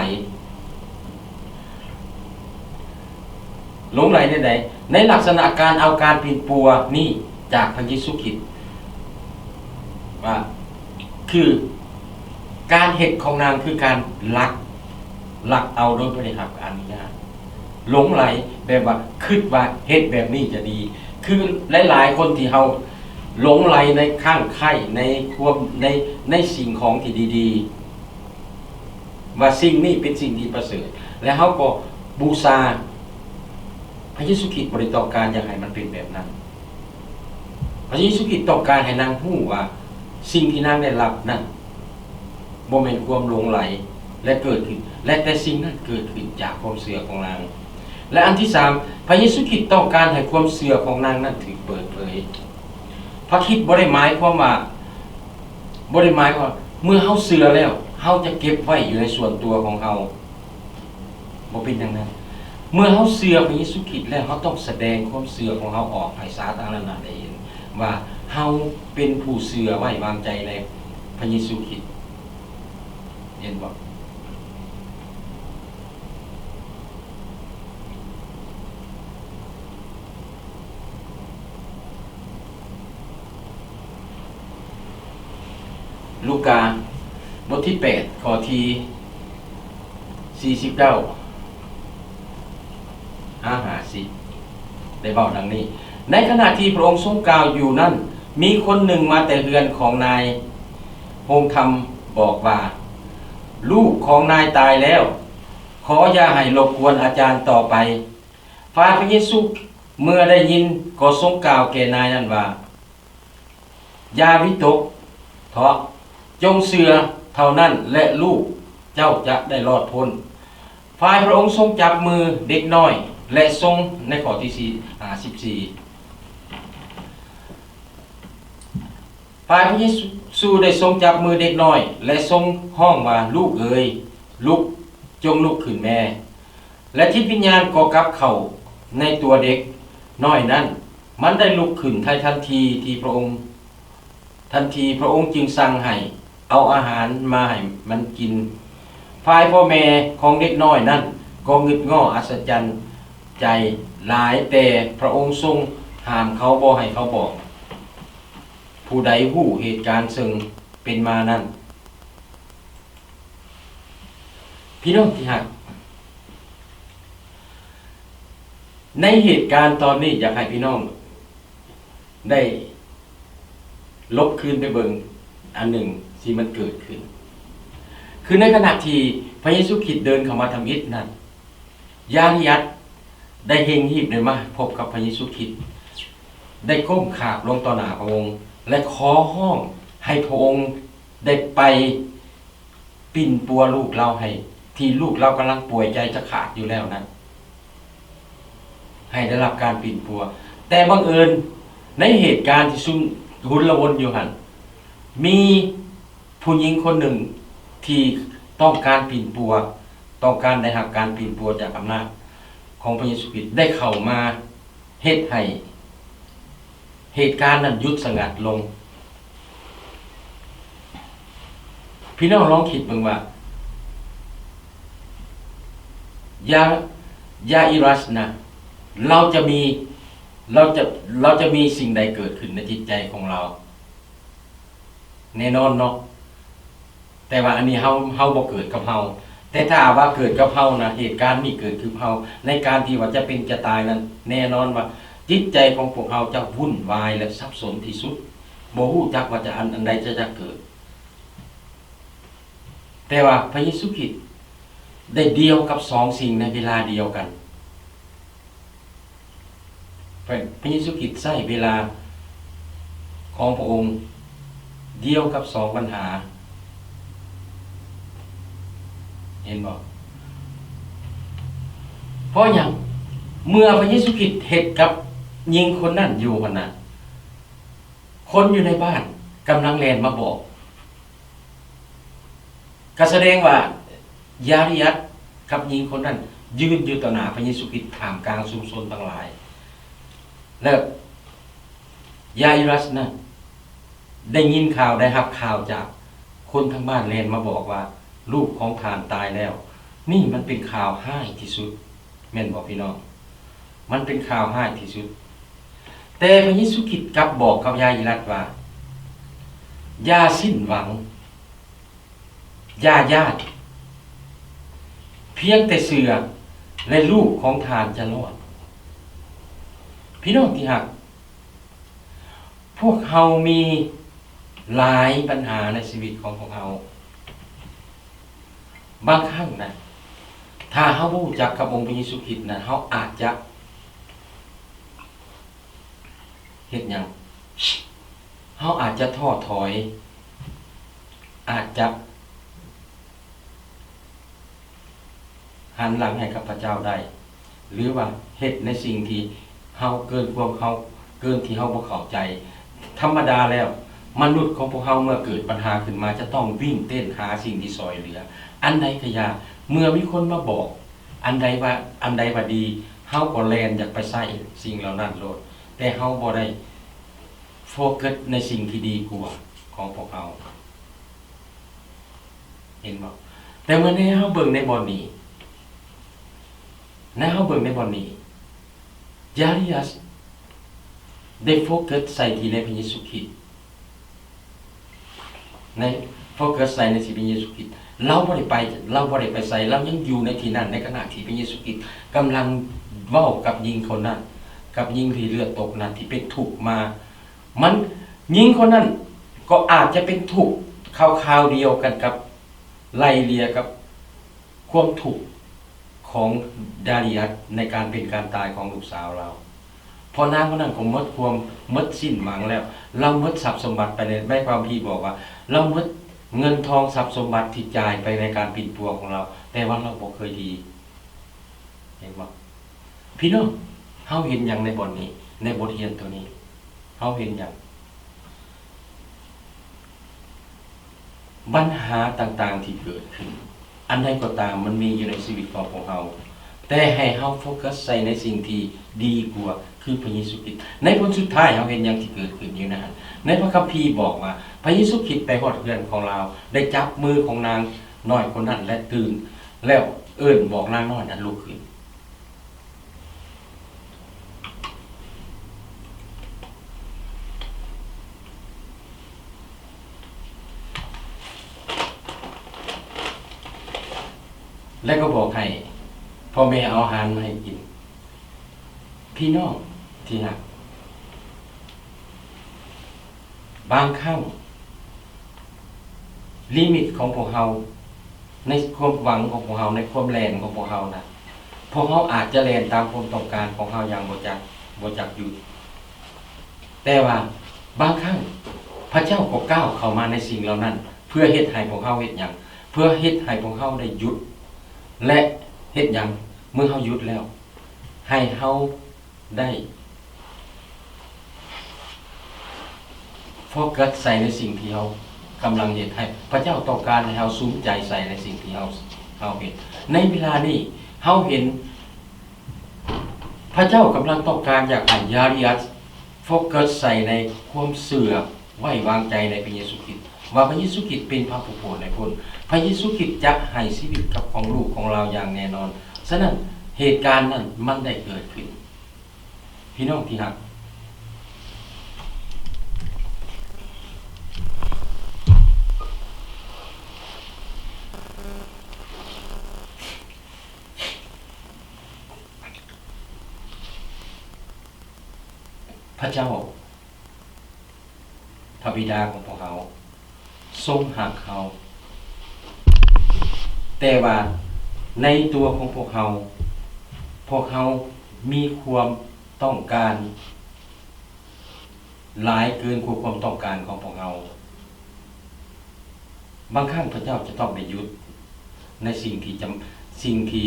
ຫຼົງໄຫຼແນວໃດ? ໃນລັກສະນະການເອົາການປິ່ນປົວນີ້ຈາກພະເຢຊູຄຣິດ ວ່າ ຄືການເຮັດຂອງນາງຄືການລັກ, ລັກເອົາໂດຍບໍ່ໄດ້ຮັບອະນຸຍາດ. ຫຼົງໄຫຼແບບວ່າຄິດວ່າເຮັດແບບນີ້ຈະດີ. ຄືຫຼາຍໆຄົນທີ່ເຮົາຫຼົງໄຫຼໃນຂ້າງໄຄ້ ໃນຄວາມ, ໃນ, ໃນສິ່ງຂອງທີ່ດີໆ ວ່າສິ່ງນີ້ເປັນສິ່ງທີ່ປະເສີດ ແລະ ເຮົາກໍບູຊາ. ພະເຢຊູຄຣິດບໍ່ໄດ້ຕ້ອງການຢາກໃຫ້ມັນເປັນແບບນັ້ນ. ພະເຢຊູຄຣິດຕ້ອງການໃຫ້ນາງຮູ້ວ່າສິ່ງທີ່ນາງໄດ້ຮັບນັ້ນ ບໍ່ແມ່ນຄວາມຫຼົງໄຫຼ ແລະ ເກີດຂຶ້ນ, ແລະ ແຕ່ສິ່ງນັ້ນເກີດຂຶ້ນຈາກຄວາມເຊື່ອຂອງນາງ. ແລະ ອັນທີສາມ ພະເຢຊູຄຣິດຕ້ອງການໃຫ້ຄວາມເຊື່ອຂອງນາງນັ້ນຖືກເປີດເຜີຍ. ພະຄຣິດບໍ່ໄດ້ໝາຍຄວາມວ່າ, ບໍ່ໄດ້ໝາຍຄວາມວ່າເມື່ອເຮົາເຊື່ອແລ້ວ ເຮົາຈະເກັບໄວ້ຢູ່ໃນສ່ວນຕົວຂອງເຮົາ. ບໍ່ເປັນຢ່າງນັ້ນ. ເມື່ອເຮົາເຊື່ອພະເຢຊູຄຣິດແລ້ວ ເຮົາຕ້ອງສະແດງຄວາມເຊື່ອຂອງເຮົາອອກໃຫ້ສາທາລະນະໄດ້ເຫັນ. ວ່າເຮົາເປັນຜູ້ເຊື່ອໄວ້ວາງໃຈໃນພະເຢຊູຄຣິດ. ເຫັນບໍ່? ລູກາ ບົດທີແປດ ຂໍ້ທີສີ່ສິບເກົ້າ ຫາຫ້າສິບ ໄດ້ເວົ້າດັ່ງນີ້: ໃນຂະນະທີ່ພະອົງຊົງກ່າວຢູ່ນັ້ນ, ມີຄົນໜຶ່ງມາແຕ່ເຮືອນຂອງນາຍໂຮງທຳບອກວ່າ, ລູກຂອງນາຍຕາຍແລ້ວ, ຂໍຢ່າໃຫ້ລົບກວນອາຈານຕໍ່ໄປ. ຝ່າຍພະເຢຊູເມື່ອໄດ້ຍິນກໍຊົງກ່າວແກ່ນາຍນັ້ນວ່າ, ຢ່າວິຕົກເທາະ, ຈົ່ງເຊື່ອເທົ່ານັ້ນ ແລະ ລູກເຈົ້າຈະໄດ້ລອດພົ້ນ. ຝ່າຍພະອົງຊົງຈັບມືເດັກນ້ອຍ ແລະ ຊົງ ໃນຂໍ້ທີສີ່ ຫ້າສິບສີ່ ຝ່າຍພະເຢຊູໄດ້ຊົງຈັບມືເດັກນ້ອຍ ແລະ ຊົງຮ້ອງວ່າ, ລູກເອີຍ, ລຸກ, ຈົ່ງລຸກຂຶ້ນແມ່. ແລະ ຈິດວິນຍານກໍກັບເຂົ້າໃນຕົວເດັກນ້ອຍນັ້ນ, ມັນໄດ້ລຸກຂຶ້ນໃນທັນທີທີ່ພະອົງ, ທັນທີພະອົງຈຶ່ງສັ່ງໃຫ້ເອົາອາຫານມາໃຫ້ມັນກິນ. ຝ່າຍພໍ່ແມ່ຂອງເດັກນ້ອຍນັ້ນກໍງຶດງໍ້ອັດສະຈັນໃຈຫຼາຍ, ແຕ່ພະອົງຊົງຫ້າມເຂົາບໍ່ໃຫ້ເຂົາບອກຜູ້ໃດຮູ້ເຫດການເຊິ່ງເປັນມານັ້ນ. ພີ່ນ້ອງທີ່ຮັກ, ໃນເຫດການຕອນນີ້ ຢາກໃຫ້ພີ່ນ້ອງໄດ້ລົບຄືນໄປເບິ່ງອັນໜຶ່ງທີ່ມັນເກີດຂຶ້ນ. ຄືໃນຂະນະທີ່ພະເຢຊູຄຣິດເດີນເຂົ້າມາທຳອິດນັ້ນ, ຢາລິອັດໄດ້ເລັ່ງຮີບໄດ້ມາພົບກັບພະເຢຊູຄຣິດ, ໄດ້ກົ້ມຂາບລົງຕໍ່ໜ້າພະອົງ ແລະ ຂໍຮ້ອງໃຫ້ພະອົງໄດ້ໄປປິ່ນປົວລູກລາວໃຫ້, ທີ່ລູກລາວກຳລັງປ່ວຍໃຈຈະຂາດຢູ່ແລ້ວນັ້ນ, ໃຫ້ໄດ້ຮັບການປິ່ນປົວ. ແຕ່ບັງເອີນໃນເຫດການທີ່ຊຸນ, ຊຸນລະວົນຢູ່ຫັ້ນ, ມີ ຜູ້ຍິງຄົນໜຶ່ງທີ່ຕ້ອງການປິ່ນປົວ, ຕ້ອງການໄດ້ຮັບການປິ່ນປົວຈາກອຳນາດຂອງພະເຢຊູຄຣິດ ໄດ້ເຂົ້າມາເຮັດໃຫ້ເຫດການນັ້ນຢຸດສະຫງັດລົງ. ພີ່ນ້ອງລອງຄິດເບິ່ງວ່າ ຢາ, ຢາອີຣັສນະ ລາວຈະມີ, ລາວຈະ, ລາວຈະມີສິ່ງໃດເກີດຂຶ້ນໃນຈິດໃຈຂອງລາວ? ແນ່ນອນເນາະ, ແຕ່ວ່າອັນນີ້ເຮົາ, ເຮົາບໍ່ເກີດກັບເຮົາ, ແຕ່ຖ້າວ່າເກີດກັບເຮົານະ, ເຫດການນີ້ເກີດກັບເຮົາ, ໃນການທີ່ວ່າຈະເປັນຈະຕາຍນັ້ນ, ແນ່ນອນວ່າຈິດໃຈຂອງພວກເຮົາຈະວຸ່ນວາຍ ແລະ ສັບສົນທີ່ສຸດ, ບໍ່ຮູ້ຈັກວ່າຈະອັນ, ອັນໃດຈະ, ຈະເກີດ. ແຕ່ວ່າພະເຢຊູຄຣິດໄດ້ດຽວກັບສອງສິ່ງໃນເວລາດຽວກັນ. ພະ, ພະເຢຊູຄຣິດໃຊ້ເວລາຂອງພະອົງດຽວກັບສອງບັນຫາ. ເຫັນບໍ່? ເພາະຫຍັງ? ເມື່ອພະເຢຊູຄຣິດເຮັດກັບຍິງຄົນນັ້ນຢູ່ຫັ້ນນະ, ຄົນຢູ່ໃນບ້ານກຳລັງແລ່ນມາບອກ. ກໍສະແດງວ່າຢາລິອັດກັບຍິງຄົນນັ້ນຢືນຢູ່ຕໍ່ໜ້າພະເຢຊູຄຣິດທ່າມກາງຊຸມຊົນທັງຫຼາຍ. ແລ້ວຢາອິຣັສນັ້ນໄດ້ຍິນຂ່າວ, ໄດ້ຮັບຂ່າວຈາກຄົນທາງບ້ານແລ່ນມາບອກວ່າ ລູກຂອງທ່ານຕາຍແລ້ວ. ນີ້ມັນເປັນຂ່າວຮ້າຍທີ່ສຸດ. ແມ່ນບໍ່ພີ່ນ້ອງ? ມັນເປັນຂ່າວຮ້າຍທີ່ສຸດ. ແຕ່ພະເຢຊູຄຣິດກັບບອກກັບຢາອິຣັດວ່າ, ຢ່າສິ້ນຫວັງ, ຢ່າຢ້ານ, ພຽງແຕ່ເຊື່ອ ແລະ ລູກຂອງທ່ານຈະລອດ. ພີ່ນ້ອງທີ່ຮັກ, ພວກເຮົາມີຫຼາຍບັນຫາໃນຊີວິດຂອງພວກເຮົາ. ບາງຄັ້ງນະ, ຖ້າເຮົາບໍ່ຮູ້ຈັກກັບອົງພະເຢຊູຄຣິດນະ, ເຮົາອາດຈະເຮັດຫຍັງ? ເຮົາອາດຈະທໍ້ຖອຍ, ອາດຈະ ຫັນຫຼັງໃຫ້ກັບພະເຈົ້າໄດ້ ຫຼືວ່າເຮັດໃນສິ່ງທີ່ເຮົາເກີນຄວາມເຮົາ, ເກີນທີ່ເຮົາບໍ່ເຂົ້າໃຈ. ທຳມະດາແລ້ວ ມະນຸດຂອງພວກເຮົາເມື່ອເກີດບັນຫາຂຶ້ນມາ ຈະຕ້ອງວິ່ງເຕັ້ນຫາສິ່ງທີ່ຊ່ອຍເຫຼືອ. ອັນໃດກະຢ່າ, ເມື່ອມີຄົນມາບອກອັນໃດວ່າ, ອັນໃດວ່າດີ, ເຮົາກໍແລ່ນຢາກໄປໃຊ້ສິ່ງເຫຼົ່ານັ້ນໂລດ, ແຕ່ເຮົາບໍ່ໄດ້ ໂຟກັສໃນສິ່ງທີ່ດີກວ່າຂອງພວກເຮົາ. ເຫັນບໍ່? ແຕ່ເມື່ອໃນເຮົາເບິ່ງໃນບ່ອນນີ້, ໃນເຮົາເບິ່ງໃນບ່ອນນີ້, ຢາລິອັດໄດ້ໂຟກັສໃສ່ທີ່ໃນພະເຢຊູຄຣິດ, ໃນ ໂຟກັສໃສ່ໃນທີ່ພະເຢຊູຄຣິດ. ລາວບໍ່ໄດ້ໄປ, ລາວບໍ່ໄດ້ໄປໃສ, ລາວຍັງຢູ່ໃນທີ່ນັ້ນ, ໃນຂະນະທີ່ພະເຢຊູຄຣິດກຳລັງເວົ້າກັບຍິງຄົນນັ້ນ, ກັບຍິງທີ່ເລືອດຕົກນັ້ນ ທີ່ເປັນທຸກມາ. ມັນ, ຍິງຄົນນັ້ນກໍອາດຈະເປັນທຸກຄາວໆດຽວກັນກັບ ໄລ່ເລ່ຍກັບຄວາມທຸກຂອງດາຣີອັດໃນການເປັນການຕາຍຂອງລູກສາວລາວ. ເພາະນາງຄົນນັ້ນກໍໝົດຄວາມ, ໝົດສິ້ນຫວັງແລ້ວ. ລາວໝົດຊັບສົມບັດໄປໃນ, ໃນພະຄຳພີບອກວ່າ ລາວໝົດເງິນທອງຊັບສົມບັດທີ່ຈ່າຍໄປໃນການປິ່ນປົວຂອງລາວ, ແຕ່ວ່າລາວບໍ່ເຄີຍດີ. ເຫັນບໍ່? ພີ່ນ້ອງ, ເຮົາເຫັນຫຍັງໃນບ່ອນນີ້, ໃນບົດຮຽນໂຕນີ້? ເຮົາເຫັນຫຍັງ? ບັນຫາຕ່າງໆທີ່ເກີດຂຶ້ນ, ອັນໃດກໍຕາມ, ມັນມີຢູ່ໃນຊີວິດຂອງພວກເຮົາ, ແຕ່ໃຫ້ເຮົາໂຟກັສໃສ່ໃນສິ່ງທີ່ດີກວ່າ, ຄືພະເຢຊູຄຣິດ. ໃນຜົນສຸດທ້າຍ, ເຮົາເຫັນຫຍັງທີ່ເກີດຂຶ້ນຢູ່ໃນຫັ້ນ? ໃນພະຄຳພີບອກວ່າ ພະເຢຊູຄຣິດໄປຮອດເຮືອນຂອງລາວ, ໄດ້ຈັບມືຂອງນາງນ້ອຍຄົນນັ້ນ ແລະ ຕື່ນ, ແລ້ວເອີ້ນບອກນາງນ້ອຍນັ້ນລຸກຂຶ້ນ. ແລະກໍບອກໃຫ້ພໍ່ແມ່ເອົາອາຫານມາໃຫ້ກິນ. ພີ່ນ້ອງທີ່ຮັກ, ບາງຄັ້ງ ລິມິດຂອງພວກເຮົາ, ໃນຄວາມຫວັງຂອງພວກເຮົາ, ໃນຄວາມແລ່ນຂອງພວກເຮົານະ, ພວກເຮົາອາດຈະແລ່ນຕາມຄວາມຕ້ອງການຂອງເຮົາຢ່າງບໍ່ຈັກ, ບໍ່ຈັກຢຸດ. ແຕ່ວ່າບາງຄັ້ງ ພະເຈົ້າກໍກ້າວເຂົ້າມາໃນສິ່ງເຫຼົ່ານັ້ນ ເພື່ອເຮັດໃຫ້ພວກເຮົາເຮັດຫຍັງ? ເພື່ອເຮັດໃຫ້ພວກເຮົາໄດ້ຢຸດ ແລະ ເຮັດຫຍັງ? ເມື່ອເຮົາຢຸດແລ້ວ, ໃຫ້ເຮົາ ໄດ້ໂຟກັສໃສ່ໃນສິ່ງທີ່ເຮົາກຳລັງເຮັດ, ໃຫ້ພະເຈົ້າຕ້ອງການໃຫ້ເຮົາສຸມໃຈໃສ່ໃນສິ່ງທີ່ເຮົາ, ເຮົາເຮັດ. ໃນເວລານີ້ເຮົາເຫັນພະເຈົ້າກຳລັງຕ້ອງການຢາກໃຫ້ຢາລິອັດໂຟກັສໃສ່ໃນຄວາມເຊື່ອ ໄວ້ວາງໃຈໃນພະເຢຊູຄຣິດ ວ່າພະເຢຊູຄຣິດເປັນພະຜູ້ໂປດໃຫ້ພົ້ນ. ພະເຢຊູຄຣິດຈະໃຫ້ຊີວິດກັບຂອງລູກຂອງລາວຢ່າງແນ່ນອນ. ສະນັ້ນ ເຫດການນັ້ນມັນໄດ້ເກີດຂຶ້ນ. ພີ່ນ້ອງທີ່ຮັກ, ພະເຈົ້າ ພະບິດາຂອງພວກເຮົາຊົງຮັກເຮົາ, ແຕ່ວ່າໃນຕົວຂອງພວກເຮົາ, ພວກເຮົາມີຄວາມຕ້ອງການຫຼາຍເກີນກວ່າຄວາມຕ້ອງການຂອງພວກເຮົາ. ບາງຄັ້ງພະເຈົ້າຈະຕ້ອງໄດ້ຢຸດໃນສິ່ງທີ່ຈຳ, ສິ່ງທີ່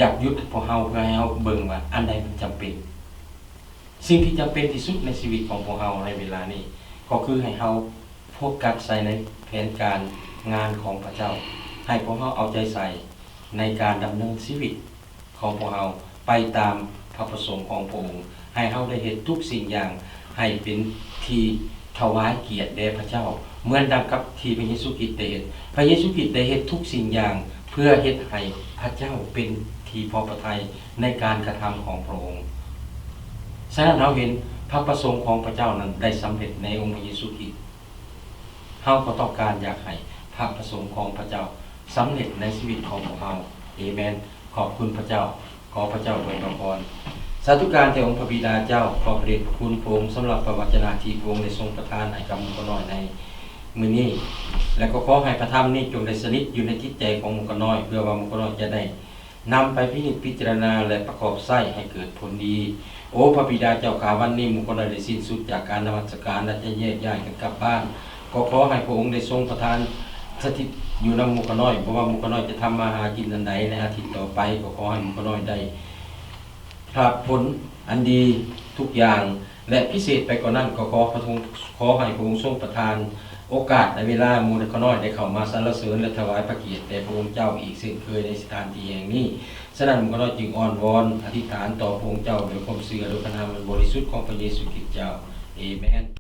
ຢາກຢຸດພວກເຮົາ ເພື່ອໃຫ້ເຮົາເບິ່ງວ່າອັນໃດມັນຈຳເປັນ. ສິ່ງທີ່ຈຳເປັນທີ່ສຸດໃນຊີວິດຂອງພວກເຮົາໃນເວລານີ້ ກໍຄືໃຫ້ເຮົາໂຟກັສໃສ່ໃນແຜນການງານຂອງພະເຈົ້າ, ໃຫ້ພວກເຮົາເອົາໃຈໃສ່ໃນການດຳເນີນຊີວິດຂອງພວກເຮົາໄປຕາມພະປະສົງຂອງພະອົງ, ໃຫ້ເຮົາໄດ້ເຮັດທຸກສິ່ງຢ່າງໃຫ້ເປັນທີ່ຖວາຍກຽດແດ່ພະເຈົ້າ, ເໝືອນດັ່ງກັບທີ່ພະເຢຊູຄຣິດໄດ້ເຮັດ. ພະເຢຊູຄຣິດໄດ້ເຮັດທຸກສິ່ງຢ່າງເພື່ອເຮັດໃຫ້ພະເຈົ້າເປັນທີ່ພໍພະໄທ ໃນການກະທຳຂອງພະອົງ. ສະນັ້ນ ເຮົາເຫັນພະປະສົງຂອງພະເຈົ້ານັ້ນໄດ້ສຳເລັດໃນອົງພະເຢຊູຄຣິດ. ເຮົາກໍຕ້ອງການຢາກໃຫ້ພະປະສົງຂອງພະເຈົ້າສຳເລັດໃນຊີວິດຂອງພວກເຮົາ. ເອເມນ. ຂອບຄຸນພະເຈົ້າ. ຂໍພະເຈົ້າອວຍພະພອນ. ສາທຸການແດ່ອົງພະບິດາເຈົ້າ. ຂອບພະເດດພະຄຸນພະອົງສຳລັບພະວະຈະນະທີ່ພະອົງໄດ້ຊົງປະທານໃຫ້ກັບໝູ່ຂ້ານ້ອຍໃນມື້ນີ້ ແລະ ກໍຂໍໃຫ້ພະທຳນີ້ຈົ່ງໄດ້ສະໜິດຢູ່ໃນຈິດໃຈຂອງໝູ່ຂ້ານ້ອຍ ເພື່ອວ່າໝູ່ຂ້ານ້ອຍຈະໄດ້ ນຳໄປພິນິດພິຈາລະນາ ແລະ ປະກອບໃຊ້ໃຫ້ເກີດຜົນດີ. ໂອ ພະບິດາເຈົ້າຂ້າ, ວັນນີ້ໝູ່ຂ້ານ້ອຍໄດ້ສິ້ນສຸດຈາກການນະມັດສະການ ແລະ ຈະແຍກຍ້າຍກັນກັບບ້ານ. ກໍຂໍໃຫ້ພະອົງໄດ້ຊົງປະທານສະຖິດຢູ່ນຳໝູ່ຂ້ານ້ອຍ, ບໍ່ວ່າໝູ່ຂ້ານ້ອຍຈະທຳມາຫາກິນອັນໃດໃນອາທິດຕໍ່ໄປ, ກໍຂໍໃຫ້ໝູ່ຂ້ານ້ອຍໄດ້ຮັບຜົນອັນດີທຸກຢ່າງ. ແລະ ພິເສດໄປກວ່ານັ້ນ ກໍຂໍພະອົງ, ຂໍໃຫ້ພະອົງຊົງປະທານໂອກາດ ແລະ ເວລາໝູ່ຂ້ານ້ອຍໄດ້ເຂົ້າມາສັນລະເສີນ ແລະ ຖວາຍພະກຽດແດ່ພະອົງເຈົ້າອີກເຊັ່ນເຄີຍໃນສະຖານທີ່ແຫ່ງນີ້. ສະນັ້ນ ໝູ່ຂ້ານ້ອຍຈຶ່ງອ້ອນວອນອະທິຖານຕໍ່ພະອົງເຈົ້າດ້ວຍຄວາມເຊື່ອ ດ້ວຍພະນາມອັນບໍລິສຸດຂອງພະເຢຊູຄຣິດເຈົ້າ. ເອເມນ.